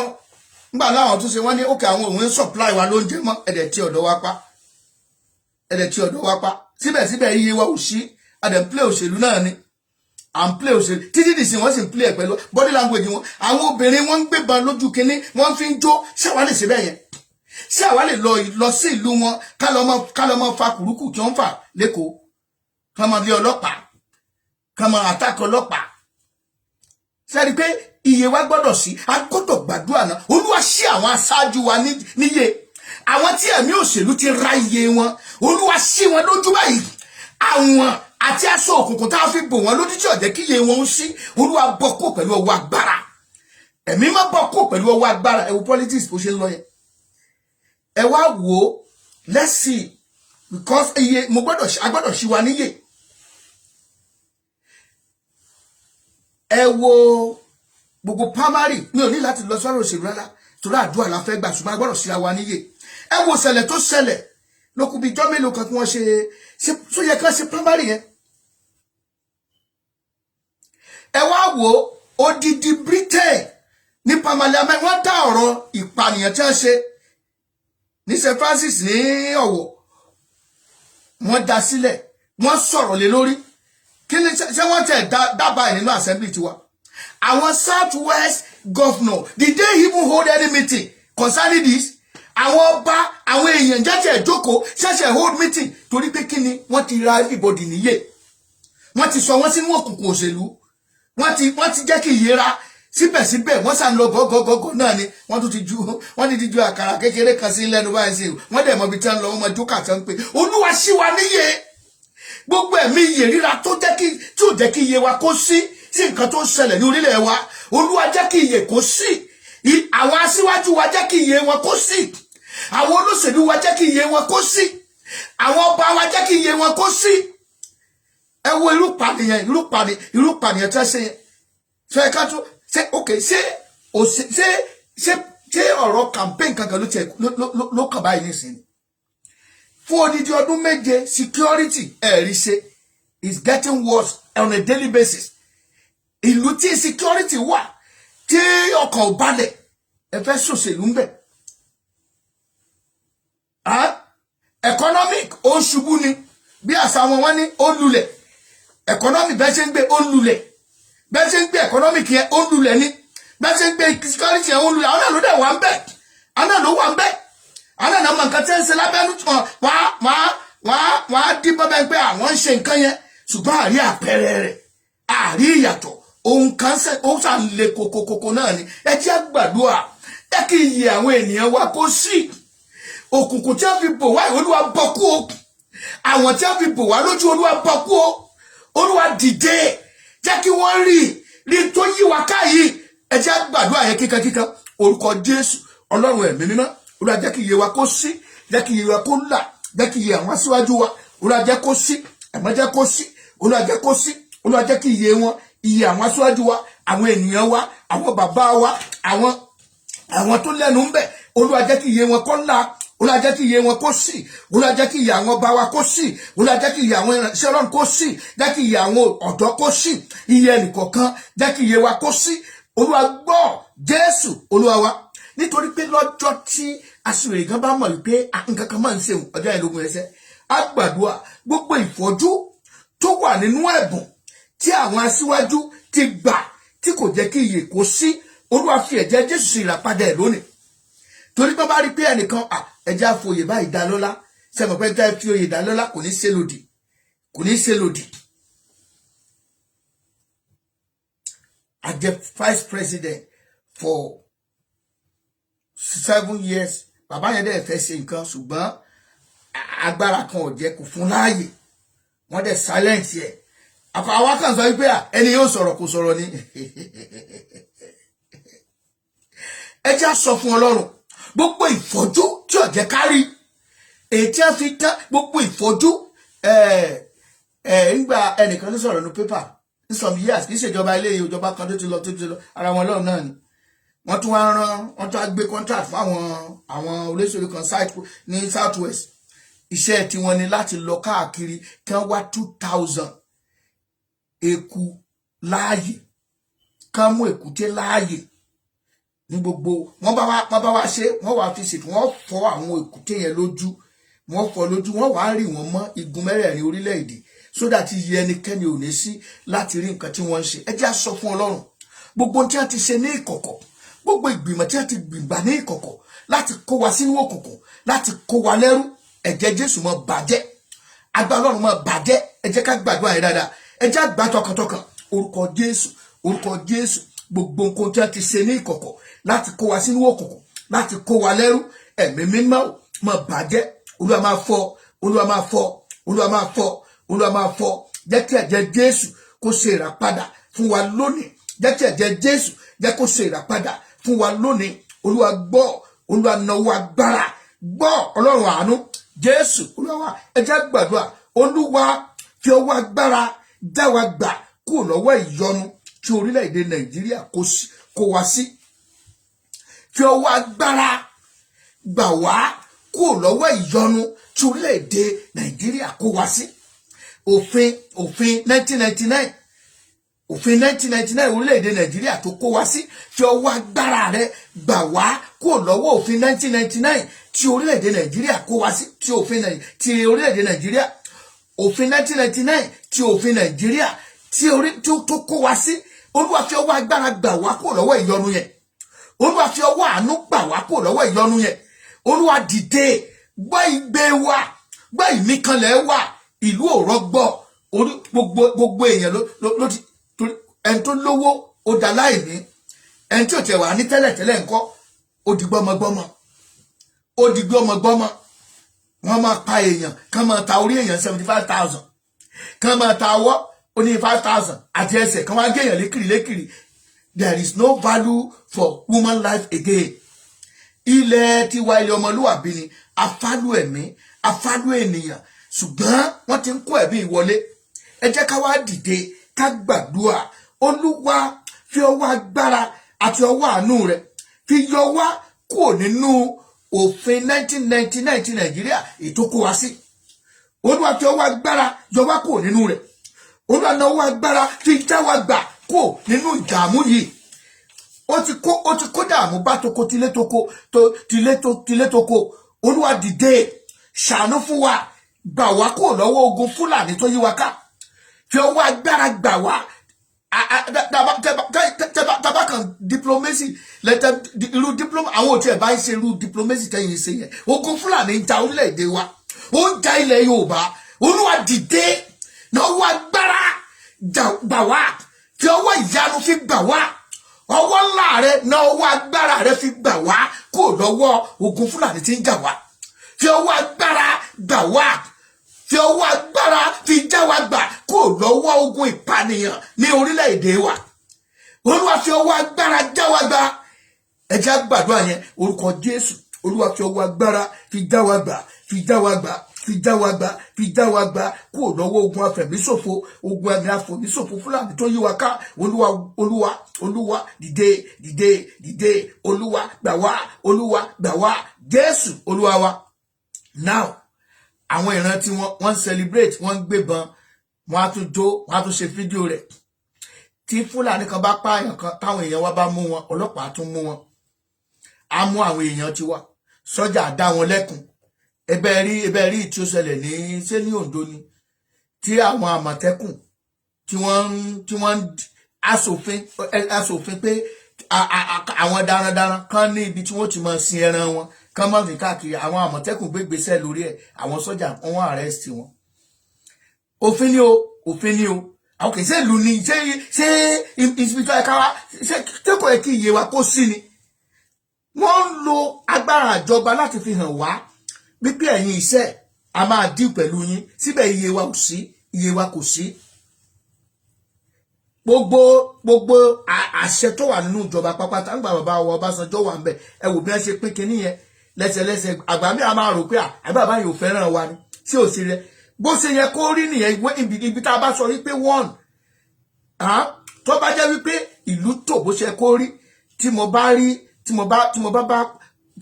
nígbà láwọn tún ṣe, wọ́n ní òkè àwọn òun ń supply wa lóúnjẹ mọ́. Ẹ̀dẹ̀ tí ọ̀dọ̀ wa pa, ẹ̀dẹ̀ tí ọ̀dọ̀ wa pa. Síbẹ̀síbẹ̀ iye wa ò sí. A dẹ̀ ń play òṣèlú náà ni, à ń play òṣèlú títí dìsìn. Wọ́n sì ń play ẹ̀ pẹ̀lú body language wọn. Àwọn obìnrin wọ́n ń gbébọn lójú kínní, wọ́n fi ń jó. Ṣé àwa lè ṣe bẹ́ẹ̀ yẹn? Ṣé àwa lè lọ sí ìlú wọn, ká lọ mọ fa kùrúkù tí wọ́n ń fà lẹ́kọ̀ọ́, ká máa lé ọlọ́pàá, ká máa attack ọlọ́pàá? Sẹ́ni pé iye wa gbọ́dọ̀ sí, a gbọ́dọ̀ gbàdúrà náà. Olúwa, ṣí àwọn aṣáájú wa níyè. Àwọn tí ẹ̀mí òṣèlú ti ra iye wọn, Olúwa ṣí wọn lójú báyìí. Àwọn àti aṣọ òkùnkùn tá a fi bò wọn lójú tí ò jẹ́ kí iye wọn ń ṣí, Olúwa bọ́ kó pẹ̀lú ọwọ́ agbára. Ẹ̀mí má bọ́ kó pẹ̀lú ọwọ́ agbára. Ẹ wo politics bó ṣe ń lọ yẹn. Ẹ wá wò ó. Let's see, because iye mo gbọ́dọ̀, a gbọ́dọ̀ ṣí wa níyè. Ẹ wo gbogbo primary. Mi ò ní láti lọ sọ́rọ̀ òṣèlú rárá, torí àdúrà la fẹ́ gbà, ṣùgbọ́n a gbọ́dọ̀ ṣíra wa níyè. Ẹ wo ṣẹlẹ̀ tó ṣẹlẹ̀ lókun bíi ijọ́ mélòó kan tí wọ́n ṣe ṣe tó yẹ kán ṣe primary yẹn. Ẹ wá wo odidi Britain ní pamali, wọ́n dá ọ̀rọ̀ ìpànìyàn tí wọ́n ṣe ní St Francis ní Ọ̀wọ̀, wọ́n dá sílẹ̀, wọ́n sọ̀rọ̀ lé lórí. Kí ni ṣé wọ́n tẹ̀ dábàá ẹ̀ nínú assembly tiwa? Àwọn South West governor, did they even hold any meeting concerning this? Àwọn ọba, àwọn èèyàn jẹ́jẹ́ jókòó, ṣẹ̀ṣẹ̀ hold meeting? Torí pé kí ni? Wọ́n ti ra everybody níyè, wọ́n ti sọ wọ́n sínú òkùnkùn òṣèlú, wọ́n ti jẹ́ kí ìyẹra. Síbẹ̀síbẹ̀, wọ́n sàn lọ gọ́gọ́gọ́gọ́ náà ni. Wọ́n tún ti ju, wọ́n ti ju àkàrà kékeré kan sí lẹ́nu báyìí sí. Wọ́n dẹ̀ mọ ibi tí wọ́n lọ, wọ́n mọ jókà tí wọ́n ń pè. Olúwa ṣí wa níyè. Gbogbo ẹ̀mí iyè ríra tó jẹ́ kí, tí ò jẹ́ kí iye wa kó sí sí nǹkan tó ń ṣẹlẹ̀ ní orílẹ̀ wa, Olúwa jẹ́ kí iyè kó sí. Àwọn aṣíwájú wa, jẹ́ kí iye wọn kó sí. Àwọn olóṣèlú wa, jẹ́ kí iye wọn kó sí. Àwọn ọba wa, jẹ́ kí iye wọn kó sí. Ẹ wo irú pànìyàn tí wọ́n ṣe yẹn. Ṣe ká tó ṣe ok, ṣé òṣè ṣé ọ̀rọ̀ campaign kankan ló tiẹ̀ ló kàn báyìí nísìnyí? Fún odidi ọdún 7, security ẹ̀rí ṣe is getting worse on a daily basis. Ìlú tí security wà, tí ọkàn ò balẹ̀, ẹ fẹ́ ṣòṣèlú ń bẹ̀. Ah? Economic, ó ń ṣubú ni. Bí àṣà wọn, wọ́n ní ó ń lulẹ̀. Economic, bẹ́ẹ̀ ṣe ń gbé, ó ń lulẹ̀. Bẹ́ẹ̀ ṣe ń gbé economic yẹn, ó ń lulẹ̀ ni. Bẹ́ẹ̀ ṣe ń gbé security yẹn, ó ń lulẹ̀. Àwọn náà ló dẹ̀ wà ń bẹ̀, àwọn náà ló wà ń bẹ̀, àwọn náà mọ nǹkan tí ń ṣe lábẹ́nú. Wọ́n á dín bọ́bẹ́ pé àwọn ń ṣe nǹkan yẹn, ṣùgbọ́n àrí àpẹẹrẹ rẹ̀, àrí ìyàtọ̀. Ohun kan ṣe ó ṣàn le kokokoko náà ni. Ẹ jẹ́ gbàdúrà, jẹ́ kí iye àwọn ènìyàn wa kó sí. Òkùnkùn tí a fi bò wá, Olúwa bọ́ kú o. Àwọn tí a fi bò wá lójú, Olúwa bọ́ kú o. Olúwa dìde, jẹ́ kí wọ́n rí rí tó yí wa káyìí. Ẹ jẹ́ gbàdúrà yẹn kíkankíkan. Orúkọ Jésù. Ọlọ́run ẹ̀mí mímọ́, Olúwa, jẹ́ kí iye wa kó sí, jẹ́ kí iye wa kó là, jẹ́ kí iye àwọn aṣíwájú wa, Olúwa, jẹ́ kó sí. Ẹ̀mọ́ jẹ́ kó sí. Olúwa, jẹ́ kó sí. Olúwa, jẹ́ kí iye wọn, iye àwọn aṣíwájú wa, àwọn ènìyàn wa, àwọn bàbá wa, àwọn tó lẹ́nu ń bẹ̀, Olúwa, jẹ́ kí iye wọn kó là. Olúwa, jẹ́ kí iye wọn kó sí. Olúwa, jẹ́ kí iye àwọn ọba wa kó sí. Olúwa, jẹ́ kí iye àwọn ìránṣẹ́ Ọlọ́run kó sí. Jẹ́ kí iye àwọn ọ̀dọ́ kó sí. Iye ẹnìkọ̀ọ̀kan, jẹ́ kí iye wa kó sí. Olúwa gbọ́. Jésù Olúwa wa. Nítorí pé lọ́jọ́ tí aṣiwèrè kan bá mọ̀ wípé nǹkan kan máa ń ṣe, ọjọ́ yẹn lógun ẹsẹ̀ á. Gbàdúrà, gbogbo ìfọ́jú tó wà nínú ẹ̀bùn tí àwọn aṣíwájú ti gbà, tí kò jẹ́ kí iyè kó sí, Olúwa, fi ẹ̀jẹ̀ Jésù sí ìràpadà ẹ̀ lónìí. Torí pé bá rí pé ẹnìkan, ẹjẹ́ àfòyè báyìí dá lọ́lá, sẹ́mi pé tẹ́ fi oyè dá lọ́lá, kò ní ṣe lòdì, kò ní ṣe lòdì. A jẹ vice president for 7 years. Bàbá yẹn dẹ̀ fẹ́ ṣe nǹkan, ṣùgbọ́n agbára kan ò jẹ́ kó fún láàyè. Wọ́n dẹ̀ silent ẹ̀. Àwa kan sọ wípé ẹni yóò sọ̀rọ̀, kò sọ̀rọ̀ ni. Ẹ jẹ́ á sọ fún Ọlọ́run, gbogbo ìfọ́jú tí ò jẹ́ kárí èyí tí a fi tán, gbogbo ìfọ́jú ẹ̀ ńgbà ẹnìkan tó sọ̀rọ̀ ní pépà ní some years, kì í ṣèjọba ilé ìjọba kan tó ti lọ, tó ti lọ, ara wọn lọ́run náà ni. Wọ́n tún wá rán, wọ́n tún wá gbé contract fún àwọn olóṣèlú kan site ní South West. Iṣẹ́ tiwọn ni láti lọ káàkiri kí wọ́n wá 2,000 eku láàyè, kán mú èkúté láàyè ní gbogbo. Wọ́n bá wá ṣe, wọ́n wá fi ṣètò, wọ́n fọ́ àwọn èkúté yẹn lójú, wọ́n fọ́ lójú, wọ́n wá rì wọ́n mọ́ igun mẹ́rẹ̀ẹ̀rin orílẹ̀-èdè, sódà tí iye ẹnikẹ́ni ò ní sí láti rí nǹkan tí wọ́n ń ṣe. Ẹ jẹ́ á sọ fún Ọlọ́run, gbogbo tí wọ́n ti ṣe ní ìkọ̀kọ̀, gbogbo ìgbìmọ̀ tí wọ́n ti gbìgbà ní ìkọ̀kọ̀ láti kó wa sínú òkùnkùn, láti kó wa lẹ́rú, ẹ̀jẹ̀ Jésù mọ́ bàjẹ́, agbára Ọlọ́run mọ́ bàjẹ́. Ẹ jẹ́ ká gbàdúrà yẹn dáadáa. Ẹ jẹ́ àgbà tọkàntọkàn. Orúkọ Jésù. Orúkọ Jésù. Gbogbo nǹkan tí wọ́n ti ṣe ní ìkọ̀kọ̀ láti kó wa sínú òkùnkùn, láti kó wa lẹ́rú, ẹ̀mí mímọ́ o. Máa bàjẹ́. Olúwa máa fọ́, Olúwa máa fọ́, Olúwa máa fọ́, Olúwa máa fọ́. Jẹ́ kí ẹ̀jẹ̀ Jésù kó ṣe ìràpadà fún wa lónìí. Jẹ́ kí ẹ̀jẹ̀ Jésù jẹ́ kó ṣe ìràpadà fún wa lónìí. Olúwa gbọ́, Olúwa nawọ́ agbára, gbọ́, Ọlọ́run àánú. Jésù Olúwa wa. Ẹ jẹ́ gbàdúrà. Olúwa, fi ọwọ́ agbára dá wa gbà kúrò lọ́wọ́ ìyọnu tí orílẹ̀-èdè Nàìjíríà kó wa sí. Fi ọwọ́ agbára gbà wá kúrò lọ́wọ́ ìyọnu tí orílẹ̀-èdè Nàìjíríà kó wa sí. Òfin 1999, òfin 1999 orílẹ̀-èdè Nàìjíríà tó kó wa sí, fi ọwọ́ agbára rẹ gbà wá kúrò lọ́wọ́ òfin 1999 tí orílẹ̀-èdè Nàìjíríà kó wa sí, tí òfin ti orílẹ̀-èdè Nàìjíríà, òfin 1999 tí òfin Nàìjíríà tí orí tó kó wa sí. Olúwa, fi ọwọ́ agbára gbà wá kúrò lọ́wọ́ ìyọnu yẹn. Olúwa, fi ọwọ́ àánú gbà wá kúrò lọ́wọ́ ìyọnu yẹn. Olúwa, dìde, gbọ́ igbe wa, gbọ́ ìmíkanlẹ̀ wa. Ìlú ò rọgbọ. Orí gbogbo èèyàn ló ti torí ẹni tó lówó ó da láìní, ẹni tí ò tiẹ̀ wà ní tẹ́lẹ̀tẹ́lẹ̀ ńkọ́, ó di gbọ́mọgbọ́mọ, ó di gbọ́mọgbọ́mọ. Wọ́n máa pa èèyàn, kán máa ta orí èèyàn 75,000, kán máa ta ọwọ́ ó ní 5,000 àti ẹsẹ̀, kán wá gé èèyàn lékiri lékiri. There is no value for human life again. Ilẹ̀ tiwa, ilẹ̀ ọmọlúwàbí ni. Afálú ẹ̀mí, afálú ènìyàn, ṣùgbọ́n wọ́n ti ń kó ẹ̀mí ìwọlé. Ẹ jẹ́ ká wá dìde, ká gbàdúrà. Olúwa, fi ọwọ́ agbára àti ọwọ́ àánú rẹ̀ fi yọ wá kúrò nínú òfin 1999 ti Nàìjíríà ètò kó wa sí. Olúwa, fi ọwọ́ agbára yọ wá kúrò nínú rẹ̀. Olúwa, na ọwọ́ agbára fi já wa gbà kúrò nínú ìdààmú yìí. Ó ti kó dààmú bá toko tilé toko tó tilé tó tilé toko. Olúwa, dìde, ṣàánú fún wa, gbà wá kúrò lọ́wọ́ ogun Fúlàní tó yí wa ká. Fi ọwọ́ agbára gbà wá. Taba kan diplomacy lẹ́tẹ̀ irú diploma àwọn òtí ẹ̀ bá ń ṣe irú diplomacy tẹ́yìn ṣe yẹn. Ogun Fúlàní ń ja orílẹ̀-èdè wa, ó ń ja ilẹ̀ Yorùbá. Olúwa, dìde, náwó agbára gbà wá. Fi ọwọ́ ìyanu fi gbà wá. Ọwọ́ ńlá rẹ na ọwọ́ agbára rẹ fi gbà wá kó lọ́wọ́ ogun Fúlàní tí ń jà wá. Fi ọwọ́ agbára gbà wá. Fi ọwọ́ agbára fi já wa gbà kó lọ́wọ́ ogun ìpànìyàn ní orílẹ̀-èdè wa. Olúwa, fi ọwọ́ agbára já wa gbà. Ẹ jẹ́ á gbàdúrà yẹn. Orúkọ Jésù. Olúwa, fi ọwọ́ agbára fi já wa gbà, fi já wa gbà, fi já wa gbà, fi já wa gbà kúrò lọ́wọ́ ogun afẹ̀míṣòfò, ogun ẹ̀mí afẹ̀míṣòfò Fúlàní tó yí wa ká. Olúwa, Olúwa, Olúwa, dìde, dìde, dìde. Olúwa, gbà wá. Olúwa, gbà wá. Jésù Olúwa wa. Now, àwọn ìran tí wọ́n ń celebrate, wọ́n ń gbébọn, wọ́n á tún jó, wọ́n á tún ṣe fídíò rẹ̀. Tí Fúlàní kan bá pààyàn kan, táwọn èèyàn wa bá mú wọn, ọlọ́pàá á tún mú wọn, á mú àwọn èèyàn tiwa, sọ́jà dá wọn lẹ́kun. Ẹbẹ rí tí ó ṣẹlẹ̀ ní ṣé ní Oǹdó ni, tí àwọn Àmọ̀tẹ́kùn tí wọ́n ń aṣòfin pé àwọn darandaran kan ní ibi tí wọ́n ti máa sin ẹran wọn, kán má fi káàkiri. Àwọn Àmọ̀tẹ́kùn gbégbèsè lórí ẹ̀, àwọn sọ́jà wọ́n arrest wọn. Òfin ni o, òfin ni o. Àwọn kì í ṣe ìlú ni. Ṣé ibi tó yẹ ká wá, ṣé tí kò yẹ kí iye wa kó sí ni? Wọ́n ń lo agbára ìjọba láti fi hàn wá wípé ẹ̀yin iṣẹ́ a máa deal pẹ̀lú yín. Síbẹ̀ iye wa ò sí, iye wa kò sí. Gbogbo àṣẹ tó wà nínú ìjọba pápátá ń gbà bàbá wa Ọbásanjọ́ wà ń bẹ̀. Ẹ wò bí wọ́n ṣe pín kinní yẹn lẹ́sẹ̀lẹ́sẹ̀. Àgbà mi a máa rò pé àbí bàbá yìí ò fẹ́ràn wa ni tí ò sí rẹ. Bó ṣe yẹ kó rí nìyẹn. Ibi tá a bá sọ wípé one, tó bá jẹ́ wípé ìlú tò bó ṣe kó rí, tí mo bá bá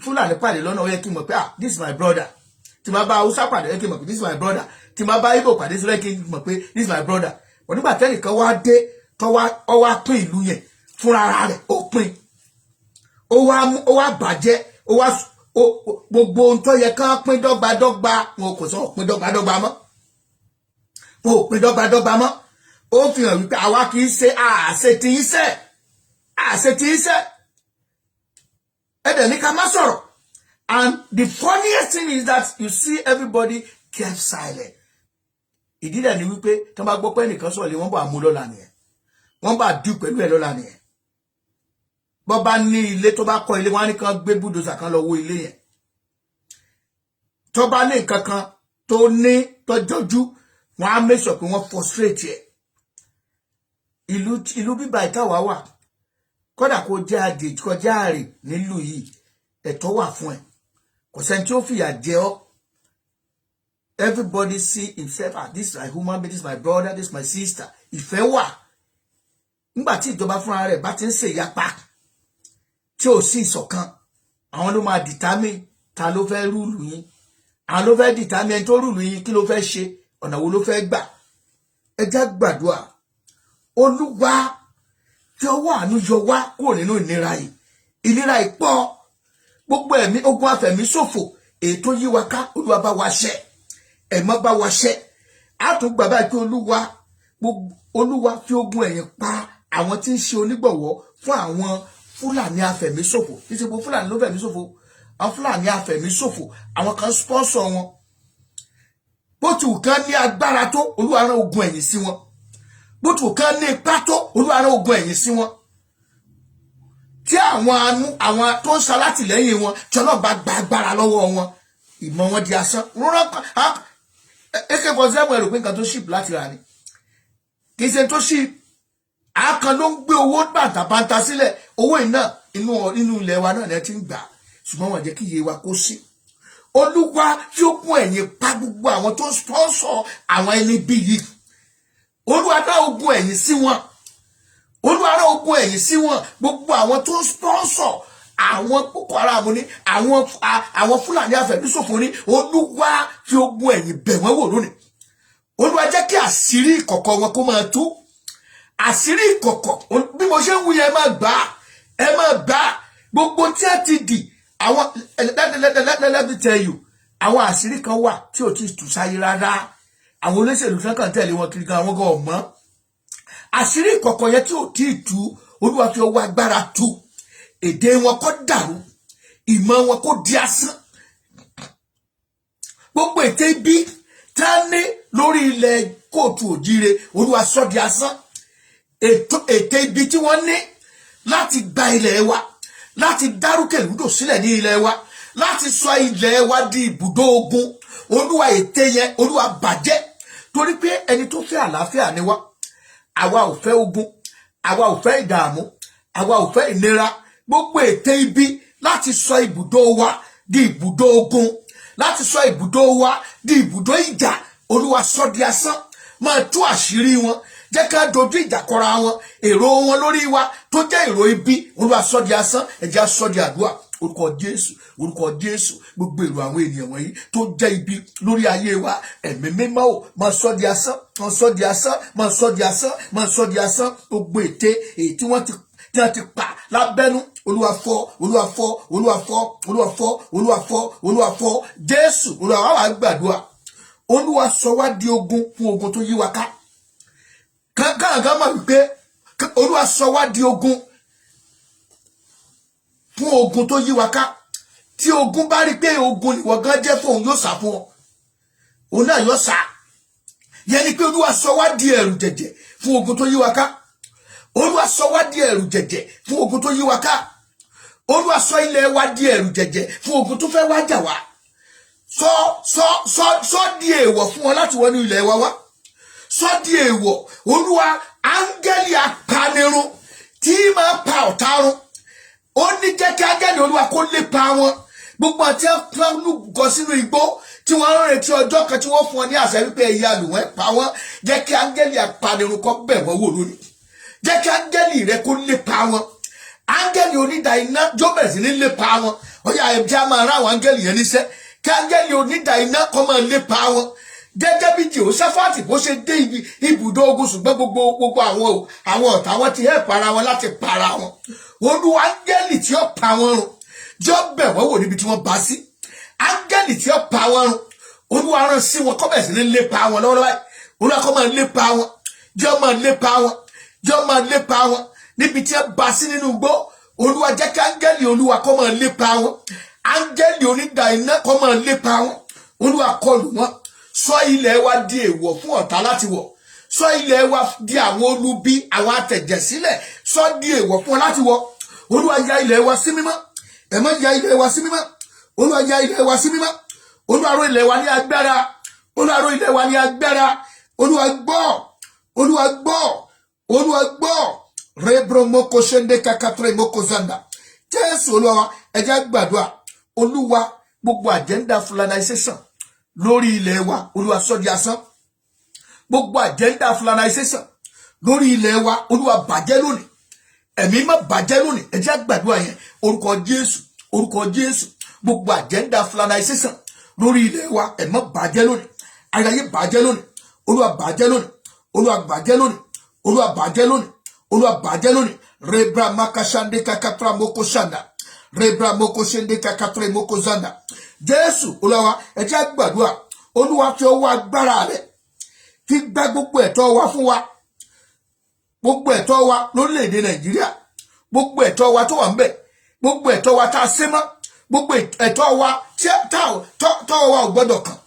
Fúlàní pàdé lọ́nà, ó yẹ kí n mọ̀ pé, "Ah, this is my brother." Tí mo bá Haúsá pàdé, ó yẹ kí n mọ̀ pé, "This is my brother." Tí mo bá Ìgbò pàdé, ó yẹ kí n mọ̀ pé, "This is my brother." Wọ́n nígbà tẹ́nìkan wá dé tó wá, ó wá pín ìlú yẹn fúnra rẹ̀, ó pín, ó wá bàjẹ́, ó wá gbogbo ohun tó yẹ kán pín dọ́gbadọ́gba, wọn kò sọ pín dọ́gbadọ́gba mọ́, wọn ò pín dọ́gbadọ́gba mọ́. Ó fi hàn wípé àwa kì í ṣe àṣetì iṣẹ́, àṣetì iṣẹ́ ẹ̀dẹ̀ ní ká má sọ̀rọ̀. And the funniest thing is that you see everybody kept silent. Ìdí dẹ̀ ni wípé tí wọ́n bá gbọ́ pé ẹnìkan sọ̀rọ̀ lé, wọ́n bá mú lọ́la nìyẹn, wọ́n bá deal pẹ̀lú ẹ̀ lọ́la nìyẹn. Bọ́ bá ní ilé tó bá kọ́ ilé, wọ́n á ní kán gbé bulldozer kan lọ wó ilé yẹn. Tó bá ní nǹkan kan tó ní tọ́jọ́jú, wọ́n á make sure pé wọ́n frustrate ẹ̀. Ìlú bíbá ìtawà wà, kódà kó jẹ́ àjèjì kọjá àrè nílùú yìí, ẹ̀tọ́ wà fún ẹ. Kò sẹ́ni tí ó fìyà jẹ ọ́. Everybody see himself as this is my human being, this is my brother, this is my sister. Ìfẹ́ wà. Nígbà tí ìjọba fúnra rẹ̀ bá ti ń ṣèyapa, tí ò sí ìṣọ̀kan, àwọn ló máa determine ta ló fẹ́ rule yín. Àwọn ló fẹ́ determine ẹni tó rule yín, kí ló fẹ́ ṣe, ọ̀nà wo ló fẹ́ gbà. Ẹ já gbàdúrà. Olúwa, fi ọwọ́ àánú yọ wá kúrò nínú ìnira yìí. Ìnira yìí pọ̀. Gbogbo ẹ̀mí ogun afẹ̀míṣòfò èyí tó yí wa ká, Olúwa, bá wa ṣẹ́ ẹ̀mọ́, bá wa ṣẹ́. Á tún gbà báyìí pé Olúwa, gbogbo Olúwa, fi ogun ẹ̀yìn pa àwọn tí ń ṣe onígbọ̀wọ́ fún àwọn Fúlàní afẹ̀míṣòfò. Kì í ṣe gbogbo Fúlàní ló fẹ̀míṣòfò. Àwọn Fúlàní afẹ̀míṣòfò, àwọn kan sponsor wọn. Bó ti wù kán ní agbára tó, Olúwa, rán ogun ẹ̀yìn sí wọn. Bó ti wù kán ní ipá tó, Olúwa, rán ogun ẹ̀yìn sí wọn. Tí àwọn anú àwọn tó ń ṣalátìlẹ́yìn wọn, tí Ọlọ́run bá gba agbára lọ́wọ́ wọn, ìmọ̀ wọn di asán. Rúrán AK-47, ẹ̀rù pé nǹkan tó cheap láti rà ni. Kì í ṣe tó cheap. Àákan ló ń gbé owó bàǹtàbàǹtà sílẹ̀. Owó iná inú ilẹ̀ wa náà ni ẹ ti ń gbà, ṣùgbọ́n wọ́n jẹ́ kí iye wa kó sí. Olúwa, tí ó kún ẹ̀yìn pa gbogbo àwọn tó ń sponsor àwọn ẹni bí yìí. Olúwa, dá ogun ẹ̀yìn sí wọn. Olúwa, rán ogun ẹ̀yìn sí wọn. Gbogbo àwọn tó ń sponsor àwọn Boko Haram ní àwọn Fúlàní afẹ̀míṣòfò ní, Olúwa, fi ogun ẹ̀yìn bẹ̀ wọ́n wò lónìí. Olúwa, jẹ́ kí àṣírí ìkọ̀kọ̀ wọn kó máa tú. Àṣírí ìkọ̀kọ̀, bí mo ṣe ń wí yẹn, ẹ máa gbà á, ẹ máa gbà á. Gbogbo tí a ti dì àwọn, let me tell you, àwọn àṣírí kan wà tí ò ti tú sáyé rárá. Àwọn olóṣèlú fẹ́ kàn tẹ̀lé wọn kiri gan, àwọn gan ọ̀mọ́ àṣírí ìkọ̀kọ̀ yẹn tí ò tí ì tú. Olúwa, fi ọwọ́ agbára tú. Èdè wọn kó dàrú, ìmọ̀ wọn kó di asán. Gbogbo ète ibi tí a ní lórí ilẹ̀ kóòtù òjíire, Olúwa, sọ di asán. Ète ibi tí wọ́n ní láti gba ilẹ̀ wa, láti dárúkèrúdò sílẹ̀ ní ilẹ̀ wa, láti sọ ilẹ̀ wa di ibùdó ogun, Olúwa, ète yẹn, Olúwa, bàjẹ́. Torí pé ẹni tó fẹ́ àlàáfíà ni wá. Àwa ò fẹ́ ogun, àwa ò fẹ́ ìdààmú, àwa ò fẹ́ ìnira. Gbogbo ète ibi láti sọ ibùdó wa di ibùdó ogun, láti sọ ibùdó wa di ibùdó ìjà, Olúwa, sọ di asán. Máa tú àṣírí wọn, jẹ́ ká dojú ìjà kọra wọn. Èrò wọn lórí wa tó jẹ́ èrò ibi, Olúwa, sọ di asán. Ẹ jẹ́ á sọ di àdúrà. Orúkọ Jésù, orúkọ Jésù. Gbogbo èrò àwọn ènìyàn wọ̀nyí tó jẹ́ ibi lórí ayé wa, Ẹ̀mí Mímọ́ ò, máa sọ di asán, máa sọ di asán, máa sọ di asán, máa sọ di asán. Gbogbo ète èyí tí wọ́n ti pa lábẹ́nú, Olúwa, fọ́. Olúwa, fọ́. Olúwa, fọ́. Olúwa, fọ́. Olúwa, fọ́. Olúwa, fọ́. Jésù Olúwa wà. Wá gbàdúrà. Olúwa, sọ wá di ogun fún ogun tó yí wa ká. Káàkiri mọ̀ wípé Olúwa sọ wá di ogun fún ogun tó yí wa ká. Tí ogun bá rí pé ogun ìwọ gan jẹ́ fóun, yóò sá fún ọ, òun náà yóò sá. Yẹn ni pé Olúwa, sọ wá di ẹ̀rù jẹ̀jẹ̀ fún ogun tó yí wa ká. Olúwa, sọ wá di ẹ̀rù jẹ̀jẹ̀ fún ogun tó yí wa ká. Olúwa, sọ ilẹ̀ wa di ẹ̀rù jẹ̀jẹ̀ fún ogun tó fẹ́ wá jà wá. Sọ sọ sọ sọ di èèwọ̀ fún wọn láti wọnú ilẹ̀ wa wá. Sọ di èèwọ̀. Olúwa, áńgẹ́lì apanirun tí máa pa ọ̀tá run, ó ní jẹ́ kí áńgẹ́lì Olúwa kó lépa wọn. Gbogbo àti lúgọ sínú igbó tí wọ́n ń retí ọjọ́ kan tí wọ́n fún ọ ní àṣẹ wípé ẹ̀yà lù wọ́n, pa wọ́n, jẹ́ kí áńgẹ́lì apanirun kó bẹ̀ wọ́n wò lónìí. Jẹ́ kí áńgẹ́lì rẹ kó lépa wọn. Áńgẹ́lì onídàá iná jó bẹ̀rẹ̀ sí ní lépa wọn. Ó yá, ẹ̀jẹ̀ á máa rán àwọn áńgẹ́lì yẹn níṣẹ́, kí áńgẹ́lì onídàá iná kó máa lépa wọn, gẹ́gẹ́ bí Jèhóṣáfátì bó ṣe dé ibi ibùdó ogun, ṣùgbọ́n gbogbo àwọn ọ̀tá wọn ti help ara wọn láti para wọn. Olúwa, áńgẹ́lì tí ó pa wọn run, jọ bẹ̀ wọ́n wò níbi tí wọ́n bá sí. Áńgẹ́lì tí ó pa wọn run, Olúwa, rán sí wọn, kó bẹ̀rẹ̀ sí ní lépa wọn lọ́wọ́lọ́wọ́ báyìí. Olúwa, kó máa lépa wọn, jọ máa lépa wọn, jọ máa lépa wọn níbi tí wọ́n bá sí nínú igbó. Olúwa, jẹ́ kí áńgẹ́lì Olúwa kó máa lépa wọn. Áńgẹ́lì onídàá iná kó máa lépa wọn. Olúwa, kọlù wọn. Sọ ilẹ̀ wa di èèwọ̀ fún ọ̀tá láti wọ̀. Sọ ilẹ̀ wa di àwọn olubi, àwọn atẹ̀jẹ̀sílẹ̀, sọ di èèwọ̀ fún ọ láti wọ̀. Olúwa, ya ilẹ̀ wa sí mímọ́. Ẹ má ya ilẹ̀ wa sí mímọ́. Olúwa, ya ilẹ̀ wa sí mímọ́. Olúwa ró ilẹ̀ wa ní agbára. Olúwa ró ilẹ̀ wa ní agbára. Olúwa gbọ́, Olúwa gbọ́, Olúwa gbọ́. Rebromoko sende kakatre moko zanda. Jésù Olúwa wa. Ẹ jẹ́ gbàdúrà. Olúwa, gbogbo agenda Fulanization lórí ilẹ̀ wa, Olúwa, sọ di asán. Gbogbo agenda Fulanization lórí ilẹ̀ wa, Olúwa, bàjẹ́ lónìí. Ẹ̀mí má bàjẹ́ lónìí. Ẹ jẹ́ gbàdúrà yẹn. Orúkọ Jésù, orúkọ Jésù. Gbogbo agenda Fulanization lórí ilẹ̀ wa, ẹ̀mọ́ bàjẹ́ lónìí. Ayé bàjẹ́ lónìí. Olúwa, bàjẹ́ lónìí. Olúwa, bàjẹ́ lónìí. Olúwa, bàjẹ́ lónìí. Olúwa, bàjẹ́ lónìí. Rebra makasande kakatra moko sanda, rebra moko sende kakatra moko zanda. Jésù Olúwa wa. Ẹ jẹ́ gbàdúrà. Olúwa, fi ọwọ́ agbára rẹ̀ fi gbá gbogbo ẹ̀tọ́ wa fún wa, gbogbo ẹ̀tọ́ wa lórílẹ̀‐èdè Nàìjíríà, gbogbo ẹ̀tọ́ wa tó wà ńbẹ̀, gbogbo ẹ̀tọ́ wa tá a sé mọ́, gbogbo ẹ̀tọ́ wa tí tọ́wọ́ wa ò gbọ́dọ̀ kàn.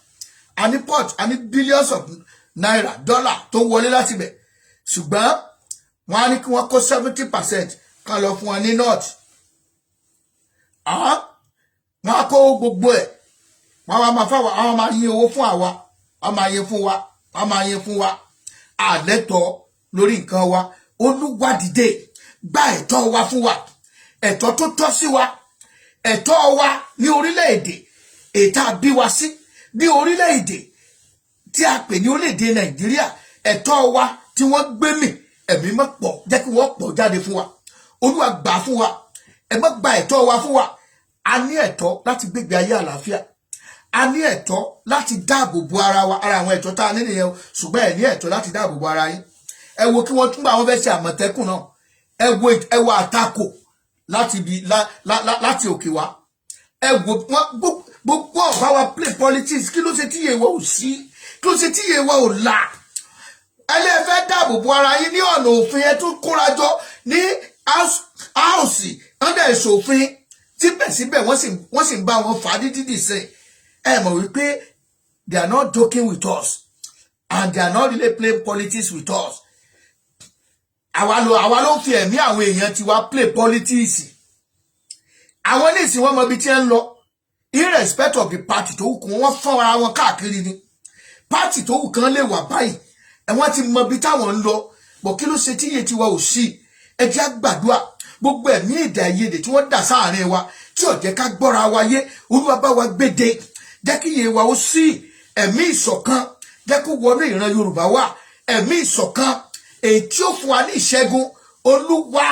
A ní port, a ní billions of naira, dollar tó ń wọlé láti bẹ̀, ṣùgbọ́n wọ́n á ní kí wọ́n kó 70% kan lọ fún wọn ní north. Wọ́n á kó gbogbo ẹ̀, wọ́n á máa fáwọn, àwọn máa yín owó fún àwa, wọ́n máa yín fún wa, wọ́n máa yín fún wa. Àlẹ́tọ̀ lórí nǹkan wa. Olúwa, dìde, gba ẹ̀tọ́ wa fún wa, ẹ̀tọ́ tó tọ́ sí wa, ẹ̀tọ́ wa ní orílẹ̀-èdè ètò àbí wa sí, ní orílẹ̀-èdè tí a pè ní orílẹ̀-èdè Nàìjíríà. Ẹ̀tọ́ wa tí wọ́n gbé mì, ẹ̀mí mọ́ pọ̀, jẹ́ kí wọ́n pọ̀ jáde fún wa. Olúwa, gbà fún wa. Ẹ má gba ẹ̀tọ́ wa fún wa. A ní ẹ̀tọ́ láti gbégbé ayé àlàáfíà. A ní ẹ̀tọ́ láti dáàbò bo ara wa. Ara àwọn ẹ̀tọ́ tá a ní nìyẹn o. Ṣùgbọ́n ẹ ní ẹ̀tọ́ láti dáàbò bo ara yín. Ẹ wo kí wọ́n tún bá wọn fẹ́ ṣe Àmọ̀tẹ́kùn náà. Ẹ wo àtakò láti ibi láti òkè wá. Ẹ wo wọn, gbogbo ọba wa play politics. Kí ló ṣe tí iye wa ò sí? Kí ló ṣe tí iye wa ò là? Ẹlẹ́fẹ́ dáàbò bo ara yín ní ọ̀nà òfin. Ẹ tún kóra jọ ní house under ìṣòfin. Síbẹ̀síbẹ̀, wọ́n sì ń bá wọn fà á dídí dìsẹ́. Ẹ mọ̀ wípé they are not joking with us and they are not really playing politics with us. Àwa ló ń fi ẹ̀mí àwọn èèyàn tiwa play politics. Àwọn ní ìsìn, wọn mọ ibi tí ẹ ń lọ. Irrespective of the party tó wù kún, wọ́n fọ́n ara wọn káàkiri ni. Party tó wù kán lè wà báyìí, ẹ wọ́n ti mọ ibi táwọn ń lọ bọ̀. Kí ló ṣe tí iye tiwa ò sí? Ẹ jẹ́ á gbàdúrà. Gbogbo ẹ̀mí èdè àìyedè tí wọ́n dà sáàrin wa, tí ò jẹ́ ká gbọ́ra wa yé, Olúwa, bá wa gbéde. Jẹ́ kí iye wa ó sí. Ẹ̀mí ìṣọ̀kan, jẹ́ kó wọnú ìran Yorùbá wa. Ẹ̀mí ìṣọ̀kan èyí tí ó fún wa ní ìṣẹ́gun, Olúwa,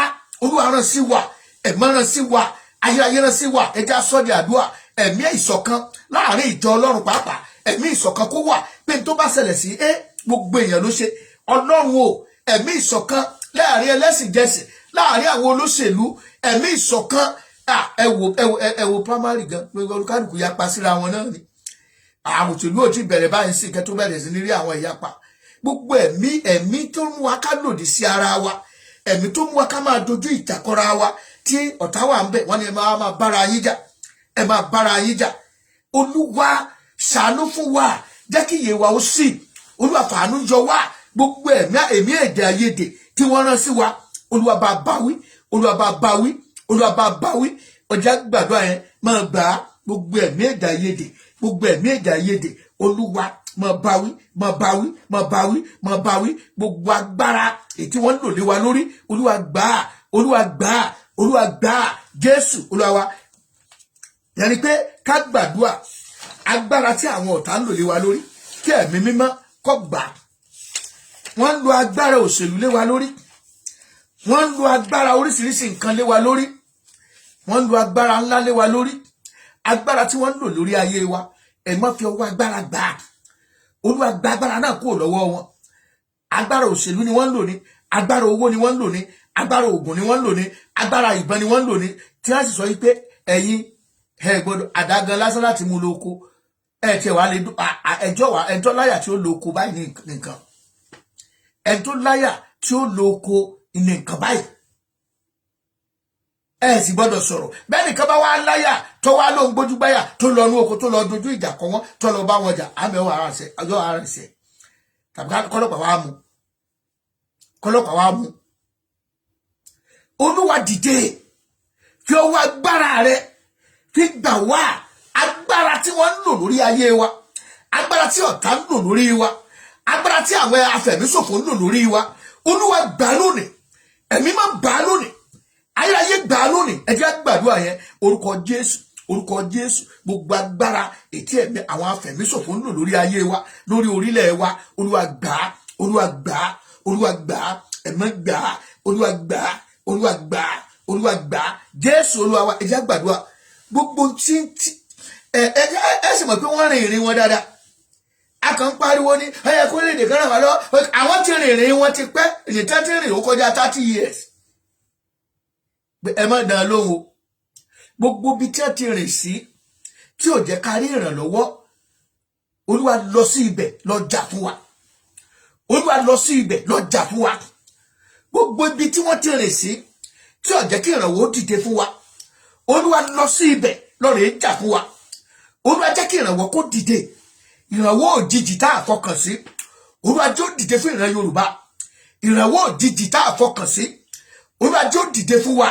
Olúwa, rán sí wa. Ẹ̀mọ́ rán sí wa. Ayérayé, rán sí wa. Ẹ jẹ́ á sọ́ di àdúrà. Ẹ̀mí ìṣọ̀kan láàrin ìjọ Ọlọ́run pàápàá, ẹ̀mí ìṣọ̀kan kó wà pé n tó bá ṣẹlẹ̀ sí ẹ, gbogbo èèyàn ló ṣe. Ọlọ́run o, ẹ̀mí ìṣọ̀kan láàrin ẹlẹ́sìnjẹsìn, láàrin àwọn olóṣèlú, ẹ̀mí ìṣọ̀kan. Ẹ wo primary gan, gbogbo olúkálùkù yapa síra wọn náà ni. Àwọn òṣèlú ò tí bẹ̀rẹ̀ báyìí sí ìkẹ́ tó bẹ̀rẹ̀ sí ní rí àwọn ìyapa. Gbogbo ẹ̀mí tó mú wa ká lòdì sí ara wa, ẹ̀mí tó mú wa ká máa dojú ìjà kọra wa, tí ọ̀tá wà ń bẹ̀, wọ́n ní ẹ máa bára yín jà, ẹ máa bára yín jà. Olúwa, ṣàánú fún wa. Jẹ́ kí iye wa ó sì. Olúwa, fàánú yọ wá. Gbogbo ẹ̀mí èdè àìyedè tí wọ́n rán sí wa, Olúwa, bá bá wí. Olúwa, bá bá wí. Olúwa, bá bá wí. Ọjà gbàdúrà yẹn, máa gbà á. Gbogbo ẹ̀mí èdè àìyedè, gbogbo ẹ̀mí èdè àìyedè, Olúwa, máa bá wí, máa bá wí, máa bá wí, máa bá wí. Gbogbo agbára èyí tí wọ́n ń lò lé wa lórí, Olúwa, gbà á. Olúwa, gbà á. Olúwa, gbà á. Jésù Olúwa wa. Yẹn ni pé ká gbàdúrà, agbára tí àwọn ọ̀tá ń lò lé wa lórí, kí Ẹ̀mí Mímọ́ kó gbà. Wọ́n ń lo agbára òṣèlú lé wa lórí, wọ́n ń lo agbára oríṣiríṣi nǹkan lé wa lórí, wọ́n ń lo agbára ńlá lé wa lórí. Agbára tí wọ́n ń lò lórí ayé wa, ẹ má fi ọwọ́ agbára gbà á. Olúwa, gba agbára náà kúrò lọ́wọ́ wọn. Agbára òṣèlú ni wọ́n ń lò ní, agbára owó ni wọ́n ń lò ní, agbára oògùn ni wọ́n ń lò ní, agbára ìbọn ni wọ́n ń lò ní, tí wọ́n sì sọ wípé ẹ̀yin ẹ gbọ́dọ̀ àdágan lásán láti mú lóko. Ẹ tiẹ̀ wá lè ẹjọ́ wá ẹjọ́ láyà tí ó lóko báyìí ní nǹkan, ẹni tó láyà tí ó lóko ní nǹkan báyìí, ẹ sì gbọ́dọ̀ sọ̀rọ̀ bẹ́ẹ̀. Nìkan bá wá láyà tó wá lóun gbójú gbáyà, tó lọ ní oko, tó lọ dojú ìjà kọ wọn, tó lọ bá wọn jà, àmì ọwọ́ ara ṣẹ, ọjọ́ ara ṣẹ, tàbí kọ́lọ́pàá wá mú, kọ́lọ́pàá wá mú. Olúwa, dìde, fi ọwọ́ agbára rẹ fi gbà wá. Agbára tí wọ́n ń lò lórí ayé wa, agbára tí ọ̀tá ń lò lórí wa, agbára tí àwọn afẹ̀míṣòfò ń lò lórí wa, Olúwa, gbà lónìí. Ẹ̀mí máa gbà lónìí. Ayérayé, gbà lónìí. Ẹ jẹ́ gbàdúrà yẹn. Orúkọ Jésù, orúkọ Jésù. Gbogbo agbára ètí ẹ̀mí àwọn afẹ̀míṣòfò ń lò lórí ayé wa, lórí orílẹ̀ wa, Olúwa, gbà á. Olúwa, gbà á. Olúwa, gbà á. Ẹ̀mí, gbà á. Olúwa, gbà á. Olúwa, gbà á. Olúwa, gbà á. Jésù Olúwa wa. Ẹ jẹ́ gbàdúrà. Gbogbo tí tí ẹ ẹ ẹ sì mọ̀ pé wọ́n rìn ìrìn wọn dáadáa. A kàn ń pariwo ní ẹ kó lè dè kán ràn wá lọ. Àwọn tí rìn ìrìn wọn ti pẹ́. Ìrìn tí wọ́n ti rìn ó kọjá 30 years. Ẹ má dán lóhùn o. Gbogbo ibi tí wọ́n ti rìn sí tí ò jẹ́ ká rí ìrànlọ́wọ́, Olúwa, lọ sí ibẹ̀, lọ jà fún wa. Olúwa, lọ sí ibẹ̀, lọ jà fún wa. Gbogbo ibi tí wọ́n ti rìn sí tí ò jẹ́ kí ìrànwọ́ dìde fún wa, Olúwa, lọ sí ibẹ̀, lọ rèé jà fún wa. Olúwa, jẹ́ kí ìrànwọ́ kó dìde, ìrànwọ́ òjijì tá a fọkàn sí. Olúwa, jẹ́ ó dìde fún ìran Yorùbá. Ìrànwọ́ òjijì tá a fọkàn sí, Olúwa, jẹ́ ó dìde fún wa.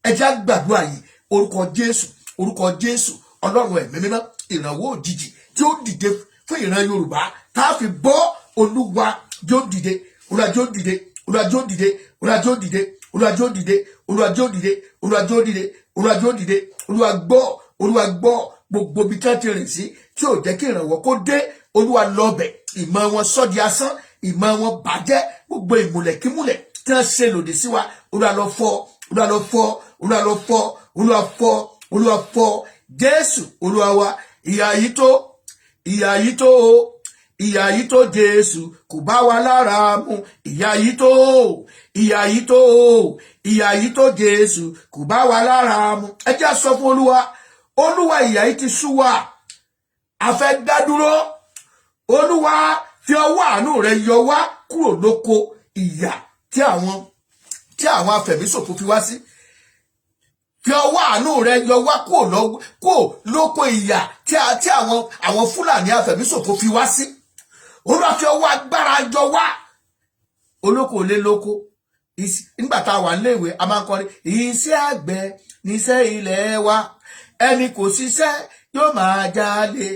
Ẹ jẹ́ á gbàdúrà yìí. Orúkọ Jésù, orúkọ Jésù. Ọlọ́run ẹ̀mí mímọ́, ìrànwọ́ òjijì tí ó dìde fún ìran Yorùbá tá a fi bọ́, Olúwa, jẹ́ ó dìde. Olúwa, jẹ́ ó dìde. Olúwa, jẹ́ ó dìde. Olúwa, jẹ́ ó dìde. Olúwa, jẹ́ ó dìde. Olúwa, jẹ́ ó dìde. Olúwa, jẹ́ ó dìde. Olúwa, jẹ́ ó dìde. Olúwa, gbọ́. Olúwa, gbọ́. Gbogbo ibi tí wọ́n ti rìn sí tí ò jẹ́ kí ìrànwọ́ kó dé, Olúwa, lọ bẹ̀. Ìmọ̀ wọn sọ́ di asán, ìmọ̀ wọn bàjẹ́. Gbogbo ìmùlẹ̀kímùlẹ̀ tí wọ́n ṣe lòdì sí wa, Olúwa, lọ fọ́. Olúwa, lọ fọ́. Olúwa, lọ fọ́. Olúwa, fọ́. Olúwa, fọ́. Jésù Olúwa wa. Ìyà yìí tó, ìyà yìí tó o, ìyà yìí tó. Jésù, kò bá wa lára mu. Ìyà yìí tó, ìyà yìí tó o, ìyà yìí tó. Jésù, kò bá wa lára mu. Ẹ jẹ́ sọ fún Olúwa: Olúwa, ìyà yìí ti sú wa, a fẹ́ dá dúró. Olúwa, fi ọwọ́ àánú rẹ yọ wá kúrò lóko ìyà tí àwọn afẹ̀míṣòfò fi wá sí. Fi ọwọ́ àánú rẹ yọ wá kúrò lóko ìyà tí àwọn Fúlàní afẹ̀míṣòfò fi wá sí. Olúwa, fi ọwọ́ agbára yọ wá. Olóko ò lè lóko. Nígbà tá a wà níléèwé, a máa ń kọrin: "Iṣẹ́ àgbẹ̀ níṣẹ́ ilẹ̀ wa, ẹni kò ṣiṣẹ́ yóò máa jalè."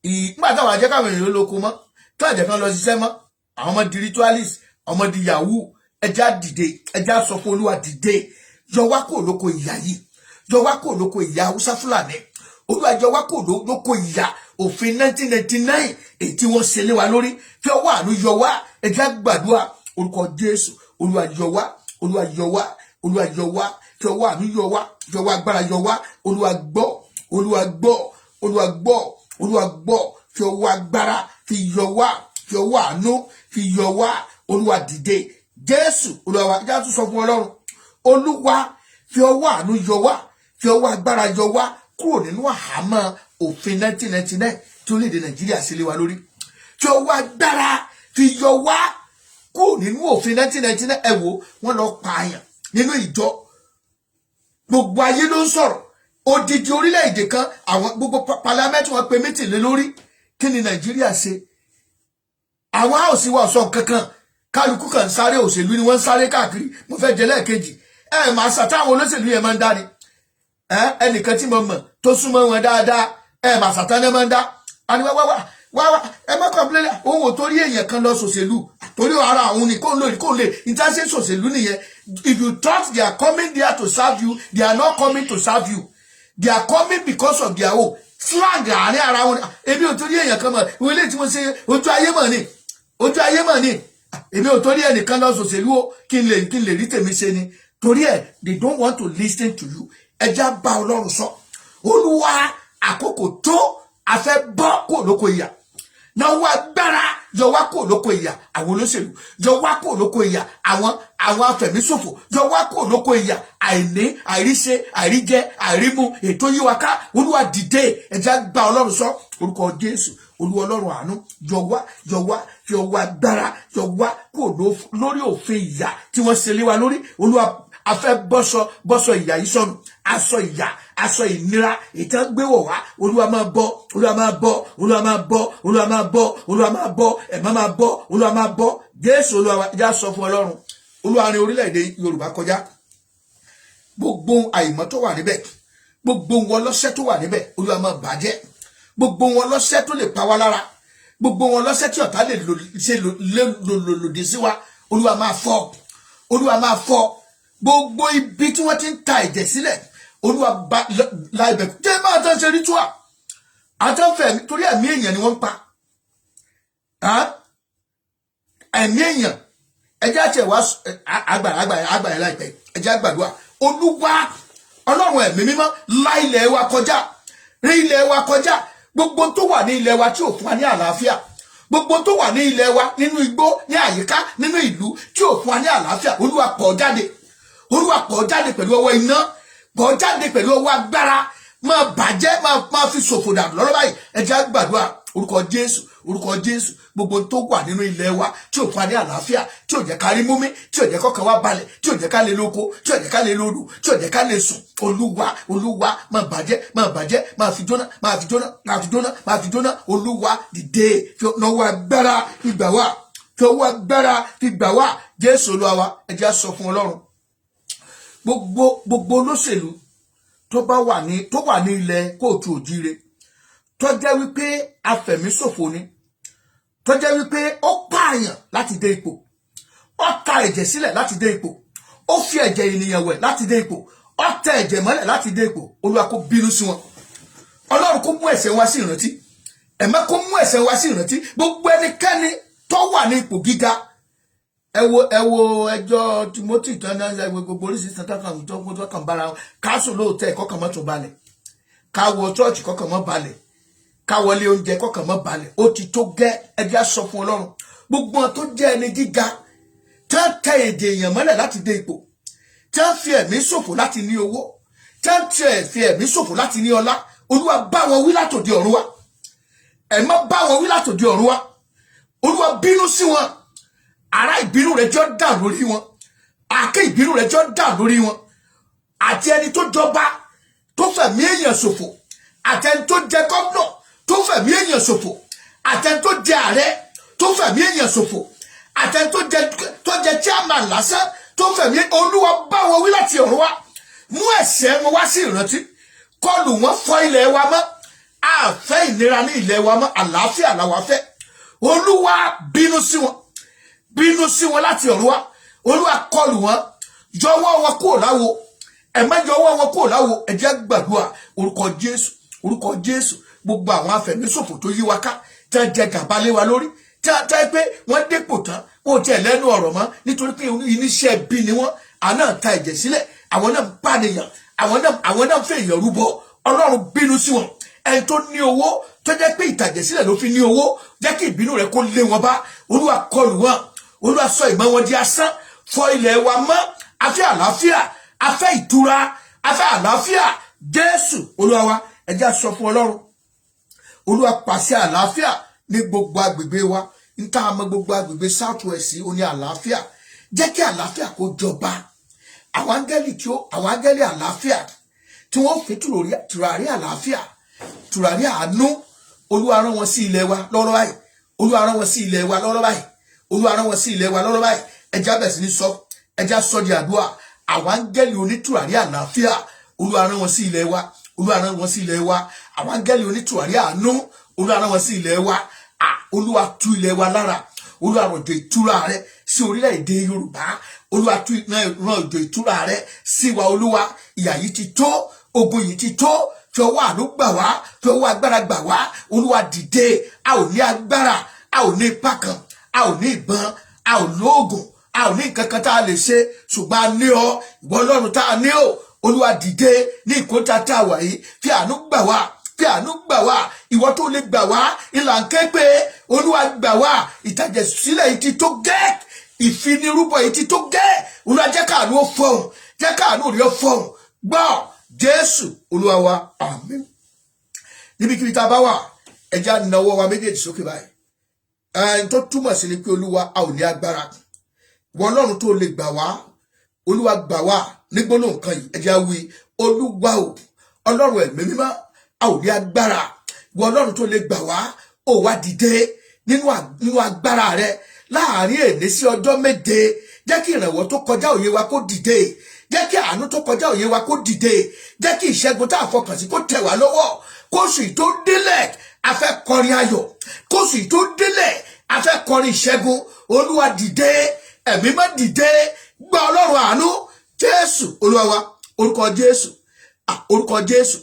Nígbà táwọn àjẹ́ káwọn èèyàn lóko mọ́, tó àjẹ́ kan lọ ṣiṣẹ́ mọ́, àwọn ọmọ di ritualist, ọmọ di yahoo. Ẹ jẹ́ á dìde. Ẹ jẹ́ á sọ fún Olúwa: dìde, yọ wá kó lóko ìyà yìí, yọ wá kó lóko ìyà Haúsá Fúlàní. Olúwa, yọ wá kó lóko ìyà òfin 1999 èyí tí wọ́n ṣe lé wa lórí. Fi ọwọ́ àánú yọ wá. Ẹ jẹ́ á gbàdúrà. Orúkọ Jésù. Olúwa, yọ wá. Olúwa, yọ wá. Olúwa, yọ wá. Fi ọwọ́ àánú yọ wá. Fi ọwọ́ agbára yọ wá. Olúwa, gbọ́. Olúwa, gbọ́. Olúwa, gbọ́. Olúwa, gbọ́. Fi ọwọ́ agbára fi yọ wá. Fi ọwọ́ àánú fi yọ wá. Olúwa, dìde. Jésù Olúwa wa. Ẹ jẹ́ á tún sọ fún Ọlọ́run: Olúwa, fi ọwọ́ àánú yọ wá, fi ọwọ́ agbára yọ wá kúrò nínú àhámọ́ òfin 1999 tí orílẹ̀-èdè Nàìjíríà ṣe lé wa lórí. Fi ọwọ́ agbára fi yọ wá kúrò nínú òfin 1999. Ẹ wo, wọ́n lọ pààyàn nínú ìjọ, gbogbo ayé ló ń sọ̀rọ̀. Odidi orílẹ̀-èdè kan, àwọn gbogbo parliament, wọn pe meeting lé lórí. Kí ni Nàìjíríà ṣe? Àwọn house wa sọ kankan. Kálukú kan ń sáré òṣèlú ni wọ́n ń sáré káàkiri. Mo fẹ́ jẹ lẹ́ẹ̀kejì. Ẹ máa ṣàtàwọn olóṣèlú yẹn máa ń dá ni. Ẹnìkan tí mo mọ̀ tó súnmọ́ wọn dáadáa, ẹ máa ṣàtàn máa ń dá àní wá wá wá wá wá. Ẹ má complain. Òun ò torí èèyàn kan lọ ṣòṣèlú, torí ara òun ni kò ń lò, kò ń lè ìtàṣe ṣòṣèlú nìyẹn. If you thought they are coming there to serve you, they are not coming to serve you. They are coming because of their own slang àárín ara wọn. Èmi ò torí èèyàn kan mọ̀. Ìwé ilé tí mo ṣe, ojú ayé mọ̀ ni, ojú ayé mọ̀ ni. Èmi ò torí ẹnìkan lọ ṣòṣèlú o, kí n lè rí tèmi ṣe ni. Torí ẹ, they don't want to listen to you. Ẹ já bá Ọlọ́run sọ: Olúwa, àkókò tó, a fẹ́ bọ́ kó lóko ìyà náà. Wá gbára yọ wá kó lóko ìyà àwọn olóṣèlú, yọ wá kó lóko ìyà àwọn afẹ̀míṣòfò, yọ wá kó lóko ìyà àìní, àìríṣe, àìríjẹ, àìrímu ètò yíwa ká. Olúwa, dìde. Ẹ jẹ́ gba Ọlọ́run sọ. Orúkọ Jésù. Olúwa Ọlọ́run àánú, yọ wá, yọ wá. Fi ọwọ́ agbára yọ wá kó lórí òfin ìyà tí wọ́n ṣe lé wa lórí. Olúwa, a fẹ́ bọ́sọ ìyà yìí sọnù. Aṣọ ìyà, aṣọ ìnira ìtàn gbé wọ̀ wá, Olúwa, máa bọ́. Olúwa, máa bọ́. Olúwa, máa bọ́. Olúwa, máa bọ́. Olúwa, máa bọ́. Ẹ̀má máa bọ́. Olúwa, máa bọ́. Jésù Olúwa wa. Já sọ fún Ọlọ́run: Olúwa, rin orílẹ̀-èdè Yorùbá kọjá. Gbogbo àìmọ́ tó wà níbẹ̀, Gbogbo wọn lọ́sẹ̀ tó wà níbẹ̀, Olúwa máa bàjẹ́. Gbogbo wọn lọ́sẹ̀ tó lè pa wá lára, gbogbo wọn lọ́sẹ̀ tí ọ̀tá lè ṣe lòdì sí wa, Olúwa máa fọ́, Olúwa máa fọ́. Gbogbo ibi tí wọ́n ti ń ta ẹ̀jẹ̀ sílẹ̀, Olúwa bá la ibẹ̀ jẹ́. Máa tán ṣe ritual àtọ́fẹ́, torí ẹ̀mí èèyàn ni wọ́n ń pa. Ẹ̀mí èèyàn, ẹjẹ́ àti ẹ̀wá àgbàrá àgbàrá àgbàrá láìpẹ́. Ẹjẹ́ àgbàdua. Olúwa Ọlọ́run ẹ̀mí mímọ́, la ilẹ̀ wa kọjá, rí ilẹ̀ wa kọjá. Gbogbo tó wà ní ilẹ̀ wa tí ò fún wa ní àlàáfíà, gbogbo tó wà ní ilẹ̀ wa, nínú igbó, ní àyíká, nínú ìlú, tí ò fún wa ní àlàáfíà, Olúwa pọ̀ jáde. Olúwa pọ̀ jáde pẹ̀lú ọwọ́ iná, pọ̀ jáde pẹ̀lú ọwọ́ agbára. Máa bàjẹ́, máa fi ṣòfò dànù lọ́rọ́ báyìí. Ẹ jẹ́ á gbàdúrà. Orúkọ Jésù, orúkọ Jésù. Gbogbo tó wà nínú ilẹ̀ wa tí ò fún wa ní àlàáfíà, tí ò jẹ́ ká rí múmi, tí ò jẹ́ kọ́kàn wa balẹ̀, tí ò jẹ́ ká lè lóko, tí ò jẹ́ ká lè lódò, tí ò jẹ́ ká lè sùn, Olúwa, Olúwa, máa bàjẹ́, máa bàjẹ́, máa fi jóná, máa fi jóná, máa fi jóná, máa fi jóná. Olúwa, dìde, fi ọwọ́ agbára fi gbà wá, fi ọwọ́ agbára fi gbà wá. Jésù Olúwa wa. Ẹ jẹ́ á sọ fún Ọlọ́run. Gbogbo olóṣèlú tó bá wà ní, tó wà ní ilẹ̀ káàárọ̀ oòjíire, tó jẹ́ wípé afẹ̀míṣòfò ni, tó jẹ́ wípé ó pààyàn láti dé ipò, ó ta ẹ̀jẹ̀ sílẹ̀ láti dé ipò, ó fi ẹ̀jẹ̀ ènìyàn wẹ̀ láti dé ipò, ó tẹ ẹ̀jẹ̀ mọ́lẹ̀ láti dé ipò, Olúwa kó bínú sí wọn. Ọlọ́run kó mú ẹ̀ṣẹ̀ wá sí ìrántí, ẹ̀mẹ́ kó mú ẹ̀ṣẹ̀ wá sí ìrántí. Gbogbo ẹnikẹ́ni tó wà ní ipò gíga, ẹ wo ẹjọ́ Timothy tó ń ẹ gbogbo oríṣiríṣi tó kàn tó kàn bára wọn. Káṣù lóòótọ́, kọ́kàn mọ́ tún balẹ̀, ká wọ church, kọ́kàn mọ́ balẹ̀, ká wọlé oúnjẹ, kọ́kàn mọ́ balẹ̀. Ó ti tó gẹ́. Ẹ jẹ́ á sọ fún Ọlọ́run. Gbogbo wọn tó jẹ́ ẹni gíga, tí wọ́n tẹ èdè èèyàn mọ́lẹ̀ láti dé ipò, tí wọ́n fi ẹ̀mí ṣòfò láti ní owó, tí wọ́n fi ẹ̀mí ṣòfò láti ní ọlá, Olúwa bá wọn wí látòdì ọ̀run wá. Ẹ̀mọ́ bá wọn wí látòdì ọ̀run wá. Olúwa bínú sí wọn. Ará ìbínú rẹ̀ jọ dà lórí wọn, àáké ìbínú rẹ̀ jọ dà lórí wọn. Àti ẹni tó jọba tó fẹ̀mí èèyàn ṣòfò, àti ẹni tó jẹ gómìnà tó fẹ̀mí èèyàn ṣòfò, àti ẹni tó jẹ ààrẹ tó fẹ̀mí èèyàn ṣòfò, àti ẹni tó jẹ chairman lásán tó fẹ̀mí, Olúwa bá wọn wí láti ọ̀run wá. Mú ẹ̀ṣẹ̀ wọn wá sí ìrántí. Kọlù wọn, fọ ilẹ̀ wa mọ́. A fẹ́ ìnira ní ilẹ̀ wa mọ́, àlàáfíà làwa fẹ́. Olúwa bínú sí wọn, bínú sí wọn láti ọ̀run wá. Olúwa kọlù wọn, yọwọ́ wọn kúrò láwo, ẹ má yọwọ́ wọn kúrò láwo. Ẹ jẹ́ gbàdúrà. Orúkọ Jésù, orúkọ Jésù. Gbogbo àwọn afẹ̀míṣòfò tó yí wa ká, tí wọ́n jẹ gàba lé wa lórí, tí wọ́n tẹ́ pé wọ́n dépò tán, wọn ò tiẹ̀ lẹ́nu ọ̀rọ̀ mọ́, nítorí pé iníṣẹ́ bí ni wọ́n. Àwọn náà ta ẹ̀jẹ̀ sílẹ̀, àwọn náà ń pànìyàn, àwọn náà ń fẹ́ èèyàn rúbọ. Ọlọ́run bínú sí wọn. Ẹni tó ní owó tó jẹ́ pé ìtàjẹ̀ sílẹ̀ ló fi ní owó, jẹ́ kí ìbínú rẹ̀ kó lé wọn bá. Olúwa kọlù wọn. Olúwa sọ ìmọ̀ wọn di asán. Fọ ilẹ̀ wa mọ́. A fẹ́ àlàáfíà, a fẹ́ ìtura, a fẹ́ àlàáfíà. Jésù Olúwa wa. Ẹ jẹ́ á sọ fún Ọlọ́run. Olúwa pàṣẹ àlàáfíà ní gbogbo agbègbè wa. Ń tá a mọ gbogbo agbègbè South West ó ní àlàáfíà. Jẹ́ kí àlàáfíà kó jọba. Àwọn áńgẹ́lì àlàáfíà tí wọ́n fi tùràrí àlàáfíà, tùràrí àánú, Olúwa rán wọn sí ilẹ̀ wa lọ́rọ́ báyìí. Olúwa rán wọn sí ilẹ̀ wa lọ́rọ́ báyìí. Olúwa rán wọn sí ilẹ̀ wa lọ́rọ́ báyìí. Ẹ jẹ́ á bẹ̀rẹ̀ sí ní sọ, ẹ jẹ́ á sọ di àdúrà. Àwọn áńgẹ́lì onítùràrí àlàáfíà, Olúwa rán wọn sí ilẹ̀ wa. Olúwa rán wọn sí ilẹ̀ wa. Àwọn áńgẹ́lì onítùràrí àánú, Olúwa rán wọn sí ilẹ̀ wa. Olúwa tú ilẹ̀ wa lára. Olúwa rọ̀jò ìtura rẹ sí orílẹ̀-èdè Yorùbá. Olúwa tú rọ̀jò ìtura rẹ sí wa. Olúwa, ìyà yìí ti tó, ogun yìí ti tó. Fi ọwọ́ àánú gbà wá, fi ọwọ́ agbára gbà wá. Olúwa dìde. A ò ní agbára, a ò ní ipá kan, a ò ní ìbọn, a ò lóògùn, a ò ní nǹkan kan tá a lè ṣe, ṣùgbọ́n a ní ọ, ìwọ Ọlọ́run tá a ní o. Olúwa dìde ní ìkóta tá a wà yìí. Fi àánú gbà wá, fi àánú gbà wá. Ìwọ tó lè gbà wá ìlà ń ké pé. Olúwa gbà wá. Ìtàjẹ̀sílẹ̀ yìí ti tó gẹ́, ìfinirúbọ yìí ti tó gẹ́. Olúwa, jẹ́ káàánú ó fọhùn, jẹ́ káàánú rí ó fọhùn. Gbọ́. Jésù Olúwa wa, àmín. Níbikíbi tá a bá wà, ẹ jẹ́ á nawọ́ wa méjèèjì sókè báyìí. Ẹni tó túmọ̀ sí ni pé, Olúwa, a ò ní agbára, wọ Ọlọ́run tó lè gbà wá. Olúwa gbà wá ní gbólóhùn kan yìí. Ẹ jẹ́ á wí: Olúwa o, Ọlọ́run ẹ̀mí mímọ́, a ò ní agbára, wọ Ọlọ́run tó lè gbà wá. Ó wá dìde nínú agbára rẹ láàrin èní sí ọjọ́ 7. Jẹ́ kí ìrànwọ́ tó kọjá òye wa kó dìde. Jẹ́ kí àánú tó kọjá òye wa kó dìde. Jẹ́ kí ìṣẹ́gun tá a fọkàn sí kó tẹ̀ wá lọ́wọ́. Kóṣù tó délẹ̀, a fẹ́ kọrin ayọ̀. Kóṣù tó délẹ̀, a fẹ́ kọrin ìṣẹ́gun. Olúwa dìde, Ẹ̀mí má dìde, gba Ọlọ́run àánú. Jésù Olúwa wa. Orúkọ Jésù. Ah, orúkọ Jésù.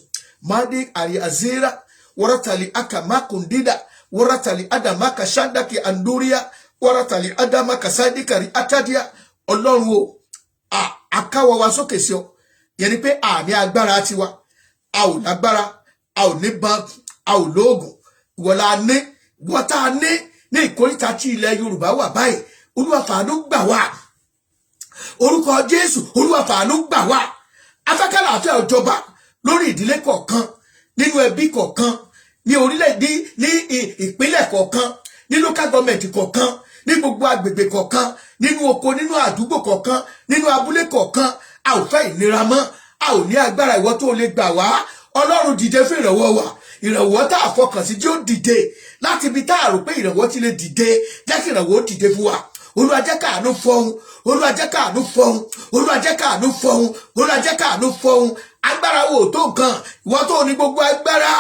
Madi ari azira waratali akamakundida waratali adamaka shandaki anduria waratali adamaka sadikari atadia. Ọlọ́run o, akáwọ́ wa sókè sí ọ. Yẹn ni pé àní agbára tiwa, a ò lágbára, a ò níbọn, a ò lóògùn. Ìwọ la ní, ìwọ tá a ní ní ìkóríta tí ilẹ̀ Yorùbá wà báyìí. Olúwa, fàánú gbà wá. Orúkọ Jésù. Olúwa, fàánú gbà wá. Afẹ́kálà àfẹ́ ọjọba lórí ìdílé kọ̀ọ̀kan, nínú ẹbí kọ̀ọ̀kan, ní orílẹ̀-èdè, ní ìpínlẹ̀ kọ̀ọ̀kan, ní local government kọ̀ọ̀kan, ní gbogbo agbègbè kọ̀ọ̀kan, nínú oko, nínú àdúgbò kọ̀ọ̀kan, nínú abúlé kọ̀ọ̀kan. A ò fẹ́ ìnira mọ́. A ò ní agbára, ìwọ tó lè gbà wá. Ọlọ́run, dìde fún ìrànwọ́ wa. Ìrànwọ́ tá a fọkàn sí tí ó dìde láti ibi tá a rò pé ìrànwọ́ ti lè dìde, jẹ́ kí ìrànwọ́ ó dìde fún wa. Olúwa, jẹ́ káàánú fọhùn. Olúwa, jẹ́ káàánú fọhùn. Olúwa, jẹ́ káàánú fọhùn. Olúwa, jẹ́ káàánú fọhùn. Agbára wo tó nǹkan, ìwọ tó ní gbogbo agbára.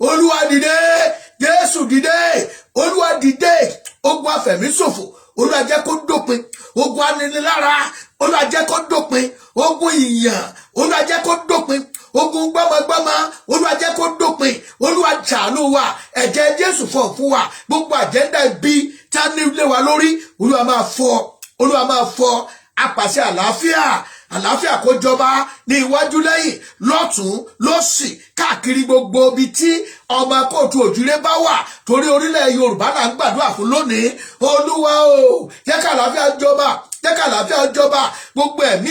Olúwa dìde, Jésù dìde, Olúwa dìde. Ogun afẹ̀míṣòfò, Olúwa jẹ́ kó dópin. Ogun aninilára, Olúwa jẹ́ kó dópin. Ogun ìyàn, Olúwa jẹ́ kó dópin. Ogun gbọ́mọgbọ́mọ, Olúwa jẹ́ kó dópin. Olúwa, ṣàánú wa. Ẹ̀jẹ̀ Jésù fọ̀ fún wa. Gbogbo agenda ibi tí a ní lé wa lórí, Olúwa máa fọ̀, Olúwa máa fọ̀. Apàṣẹ àlàáfíà, àlàáfíà kó jọba ní iwájú, lẹ́yìn, lọ́tún, lósì, káàkiri gbogbo ibi tí ọmọ kóòtù òjúlé bá wà, torí orílẹ̀ Yorùbá là ń gbàdúrà fún lónìí. Olúwa o, jẹ́ ká àlàáfíà jọba, jẹ́ ká àlàáfíà jọba. Gbogbo ẹ̀mí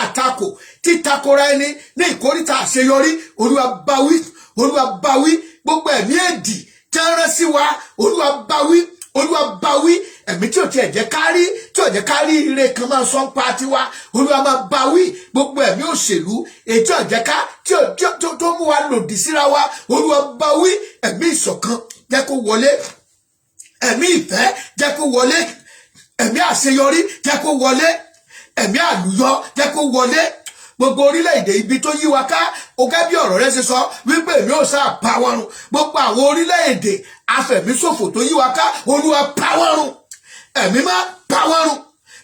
àtakò títakora ẹni ní ìkóríta àṣeyọrí, Olúwa báwí, Olúwa báwí. Gbogbo ẹ̀mí èdì tí wọ́n rán sí wa, Olúwa báwí, Olúwa báwí. Ẹ̀mí tí ò tiẹ̀ jẹ́ kárí, tí ò jẹ́ kárí ire kan máa sọ ń pa tiwa, Olúwa máa báwí. Gbogbo ẹ̀mí òṣèlú èyí tí ò jẹ́ ká tí ò tí ò tó mú wa lòdì síra wa, Olúwa báwí. Ẹ̀mí ìṣọ̀kan, jẹ́ kó wọlé. Ẹ̀mí ìfẹ́, jẹ́ kó wọlé. Ẹ̀mí àṣeyọrí, jẹ́ kó wọlé. Ẹ̀mí àlùyọ, jẹ́ kó wọlé. Gbogbo orílẹ̀-èdè ibi tó yí wa ká, ogẹ́ bí ọ̀rọ̀ rẹ ṣe sọ wípé èmi ò sáà pa wọ́n run. Gbogbo àwọn orílẹ̀-èdè afẹ̀míṣòfò tó yí wa ká, Olúwa, pa wọ́n run. Ẹ̀mí má pa wọ́n run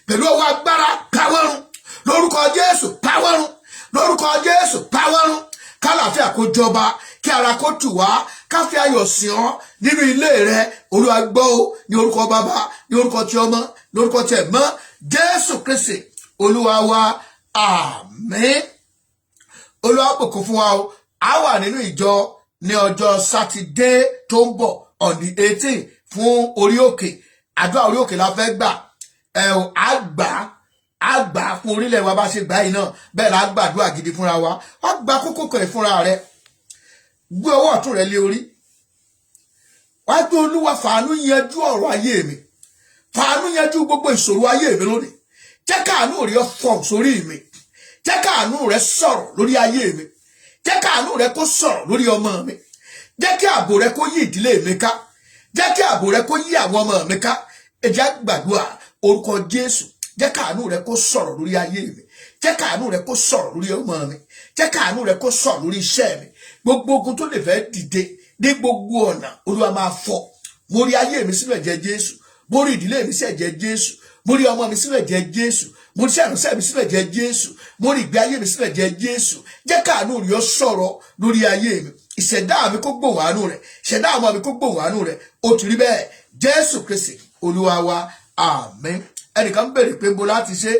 pẹ̀lú ọwọ́ agbára. Pa wọ́n run lórúkọ Jésù. Pa wọ́n run lórúkọ Jésù. Pa wọ́n run. Kálàáfíà kó jọba, kí ara kó tù wá, ká fi ayọ̀ sìn ọ́ nínú ilé rẹ. Olúwa, gbọ́ o. Ní orúkọ Bàbá, ní orúkọ tí Ọmọ, ní orúkọ tí Ẹ̀mọ́, Jésù Kristi Olúwa wa, àmín. Olúwa bùkún fún wa o. A wà nínú ìjọ ní ọjọ́ Sátidé tó ń bọ̀, on the 18, fún orí òkè. Àdúrà orí òkè la fẹ́ gbà. Ẹ ò á gbà á gbà fún orílẹ̀ wa bá ṣe gbà yìí náà. Bẹ́ẹ̀ la gbàdúrà gidi fúnra wa. Wá gba kókó kan fúnra rẹ. Gbé ọwọ́ ọ̀tún rẹ lé orí. Wá gbé: Olúwa, fàánú yanjú ọ̀rọ̀ ayé mi. Fàánú yanjú gbogbo ìṣòro ayé mi lónìí. Jẹ́ káàánú rẹ fọ̀ sórí mi. Jẹ́ káàánú rẹ sọ̀rọ̀ lórí ayé mi. Jẹ́ káàánú rẹ kó sọ̀rọ̀ lórí ọmọ mi. Jẹ́ kí ààbò rẹ kó yí ìdílé mi ká. Jẹ́ kí ààbò rẹ kó yí àwọn ọmọ mi ká. Ẹ jẹ́ gbàdúrà. Orúkọ Jésù. Jẹ́ káàánú rẹ kó sọ̀rọ̀ lórí ayé mi. Jẹ́ káàánú rẹ kó sọ̀rọ̀ lórí ọmọ mi. Jẹ́ káàánú rẹ kó sọ̀rọ̀ lórí iṣẹ́ mi. Gbogbo ogun tó lè fẹ́ dìde ní gbogbo ọ̀nà, Olúwa máa fọ́. Mo rí ayé mi sínú ẹ̀jẹ̀ Jésù. Mo rí ìdílé mi sí ẹ̀jẹ̀ Jésù. Mo rí ọmọ mi sínú ẹ̀jẹ̀ Jésù. Mo rí iṣẹ́ ìránṣẹ́ mi sínú ẹ̀jẹ̀ Jésù. Mo rí ìgbé ayé mi sínú ẹ̀jẹ̀ Jésù. Jẹ́ káàánú rẹ ó sọ̀rọ̀ lórí ayé mi. Ìṣẹ̀dá mi kó gbóhùn àánú rẹ̀. Ìṣẹ̀dá ọmọ mi kó gbóhùn àánú rẹ̀. Ó ti rí bẹ́ẹ̀. Jésù Kristi Olúwa wa, àmín. Ẹnìkan béèrè pé mo láti ṣe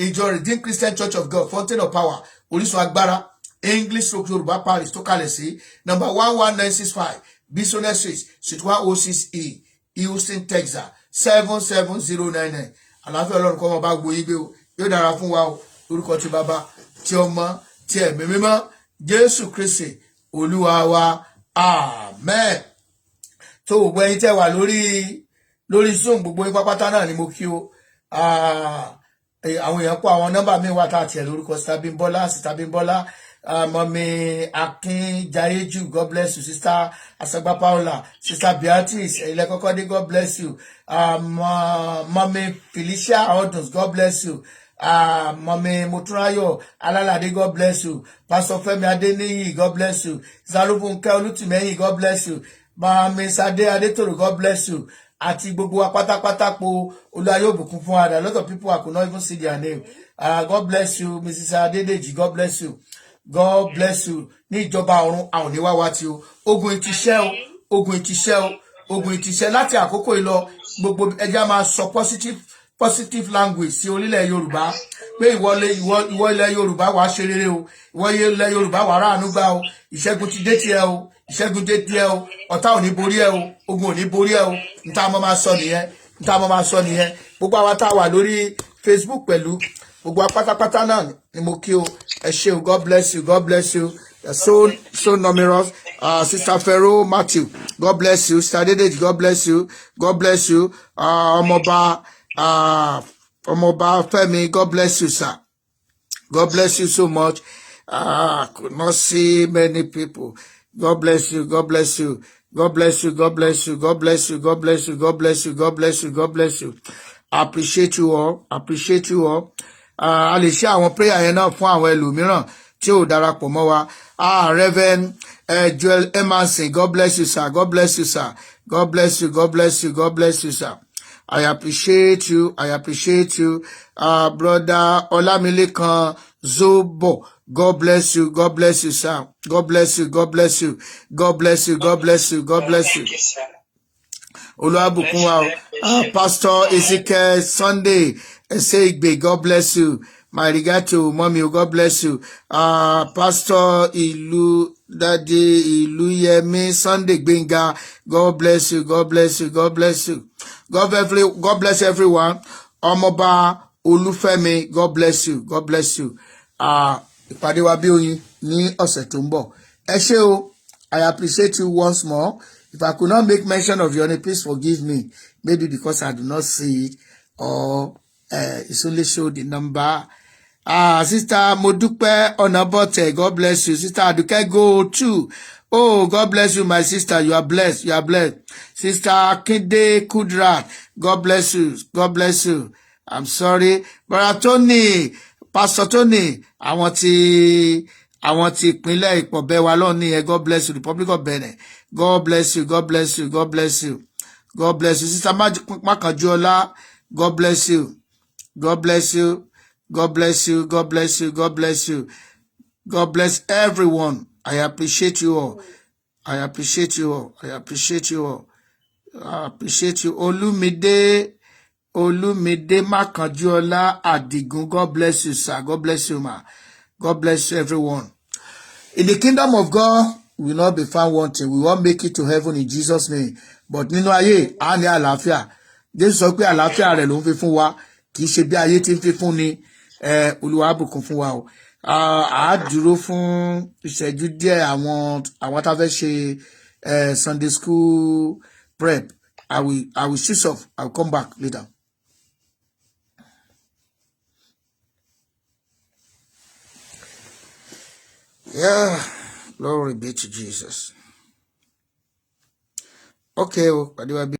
ìjọ Redeemed Christian Church of God, Fountain of Power, Orísun Agbára, English stroke Yorùbá Parish, tó kalẹ̀ sí number 11965 Bisonet Street, Suite 106E, Houston, Texas 77099. Àlàáfíà Ọlọ́run kó máa bá gbogbo yín gbé o. Yóò dára fún wa o. Lórúkọ ti Bàbá, ti Ọmọ, ti Ẹ̀mí Mímọ́, Jésù Kristi Olúwa wa, amen. Tó gbogbo ẹ̀yin tẹ́ wà lórí Zoom, gbogbo yín pápátá náà ni mo kí o. Àwọn èèyàn pọ̀, àwọn nọ́mbà mi wà tá a tiẹ̀ lórúkọ. Sister Bímbọ́lá, Sister Bímbọ́lá, Mummy Akínjayéjú, God bless you. Sister Asagba Paula, Sister Beatrice Ilẹ̀kọ́kọ́dé, God bless you. Mummy Felicia Ọdùns, God bless you. Mummy Motúnráyọ̀ Alálàdé, God bless you. Pastor Fẹ́mi Adéníyì, God bless you. Zalúfúnkẹ́ Olùtìmẹ́yìn, God bless you. Mummy Sadé Adétòrò, God bless you. Àti gbogbo wa pátápátá po, Olúwa yóò bùkún fún wa. A lot of people, I could not even see their name. God bless you. Mrs. Adédèjì, God bless you. God bless you. Ní ìjọba ọ̀run, àwọn ò ní wá wá tí o. Ogun ti ṣẹ́ o, ogun ti ṣẹ́ o, ogun ti ṣẹ́. Láti àkókò yìí lọ, gbogbo ẹjẹ́ máa sọ positive positive language sí orílẹ̀ Yorùbá pé ìwọ ilẹ̀ Yorùbá, wàá ṣe rere o. Ìwọ ilẹ̀ Yorùbá, wàá ráàánú gbà o. Ìṣẹ́gun ti dé tiẹ̀ o, ìṣẹ́gun dé tiẹ̀ o. Ọ̀tá ò ní borí ẹ o, ogun ò ní borí ẹ o. Níta mo máa sọ nìyẹn, níta mo máa sọ nìyẹn. Gbogbo àwa tá a wà lórí Facebook pẹ̀lú gbogbo wa pátápátá náà ni mo kí o. Ẹ ṣé o. God bless you, God bless you. You're so so numerous. Sister Ferro Matthew, God bless you. Sister Adedeji, God bless you, God bless you. Ọmọọba Fẹ́mi, God bless you, sir. God bless you so much. I could not see many people. God bless you. God bless you. God bless you. God bless you. God bless you. God bless you. God bless you. God bless you. God bless you. I appreciate you all. Appreciate you all. A lè ṣe àwọn prayer yẹn náà fún àwọn ẹlòmíràn tí ò darapọ̀ mọ́ wa. Ah, Reverend Joel Emerson, God bless you, sir. God bless you, sir. God bless you. God bless you. God bless you, sir. I appreciate you. I appreciate you. Brother Olamilekan Zobo, God bless you. God bless you, sir. God bless you. God bless you. God bless you. God bless you. God bless you. Thank you, sir. Olúwàbùkún wa o. Pastor Ezekiel Sunday Eseigbe, God bless you. My regard to mommy, God bless you. Pastor Ìlú Daddy Ìlúyẹmí Sunday Gbenga, God bless you. God bless you. God bless you. God bless everyone. Ọmọọba Olúfẹ́mi, God bless you. God bless you. Ìpàdé wa bí oyin ní ọ̀sẹ̀ tó ń bọ̀. Ẹ ṣé o. I appreciate you once more. If I could not make mention of your name, please forgive me. Maybe because I do not see it, or it's only show the number. Ah, Sister Modupe Onabote, God bless you. Sister Aduke, go too. Oh, God bless you, my sister. You are blessed. You are blessed. Sister Kinde Kudrat, God bless you. God bless you. I'm sorry. Brother Tony, Pastor Tony, àwọn ti ìpínlẹ̀ Ìpọ̀bẹ́ wa lọ́ọ̀ ní ẹ. God bless you. Republic of Benin. God bless you. God bless you. God bless you. God bless you. Sister Makanjuola, God bless you. God bless you. God bless you. God bless you. God bless you. God bless everyone. I appreciate you all. I appreciate you all. I appreciate you all. I appreciate you. Olumide, Olumide Makanjuola Adigun. God bless you, sir. God bless you, ma. God bless you, everyone. In the kingdom of God, we will not be found wanting. We will make it to heaven in Jesus' name. But nínú ayé, a ní àlàáfíà. Jésù sọ pé àlàáfíà rẹ̀ ló ń fi fún wa. Kì í ṣe bí ayé ti ń fi fún ni. Olúwa á bùkún fún wa o. À á dúró fún ìṣẹ́jú díẹ̀, àwọn tá a fẹ́ ṣe Sunday school prep. I will switch off. I will come back later. Yeah, glory be to Jesus. Okay, o, pàdé wa bí.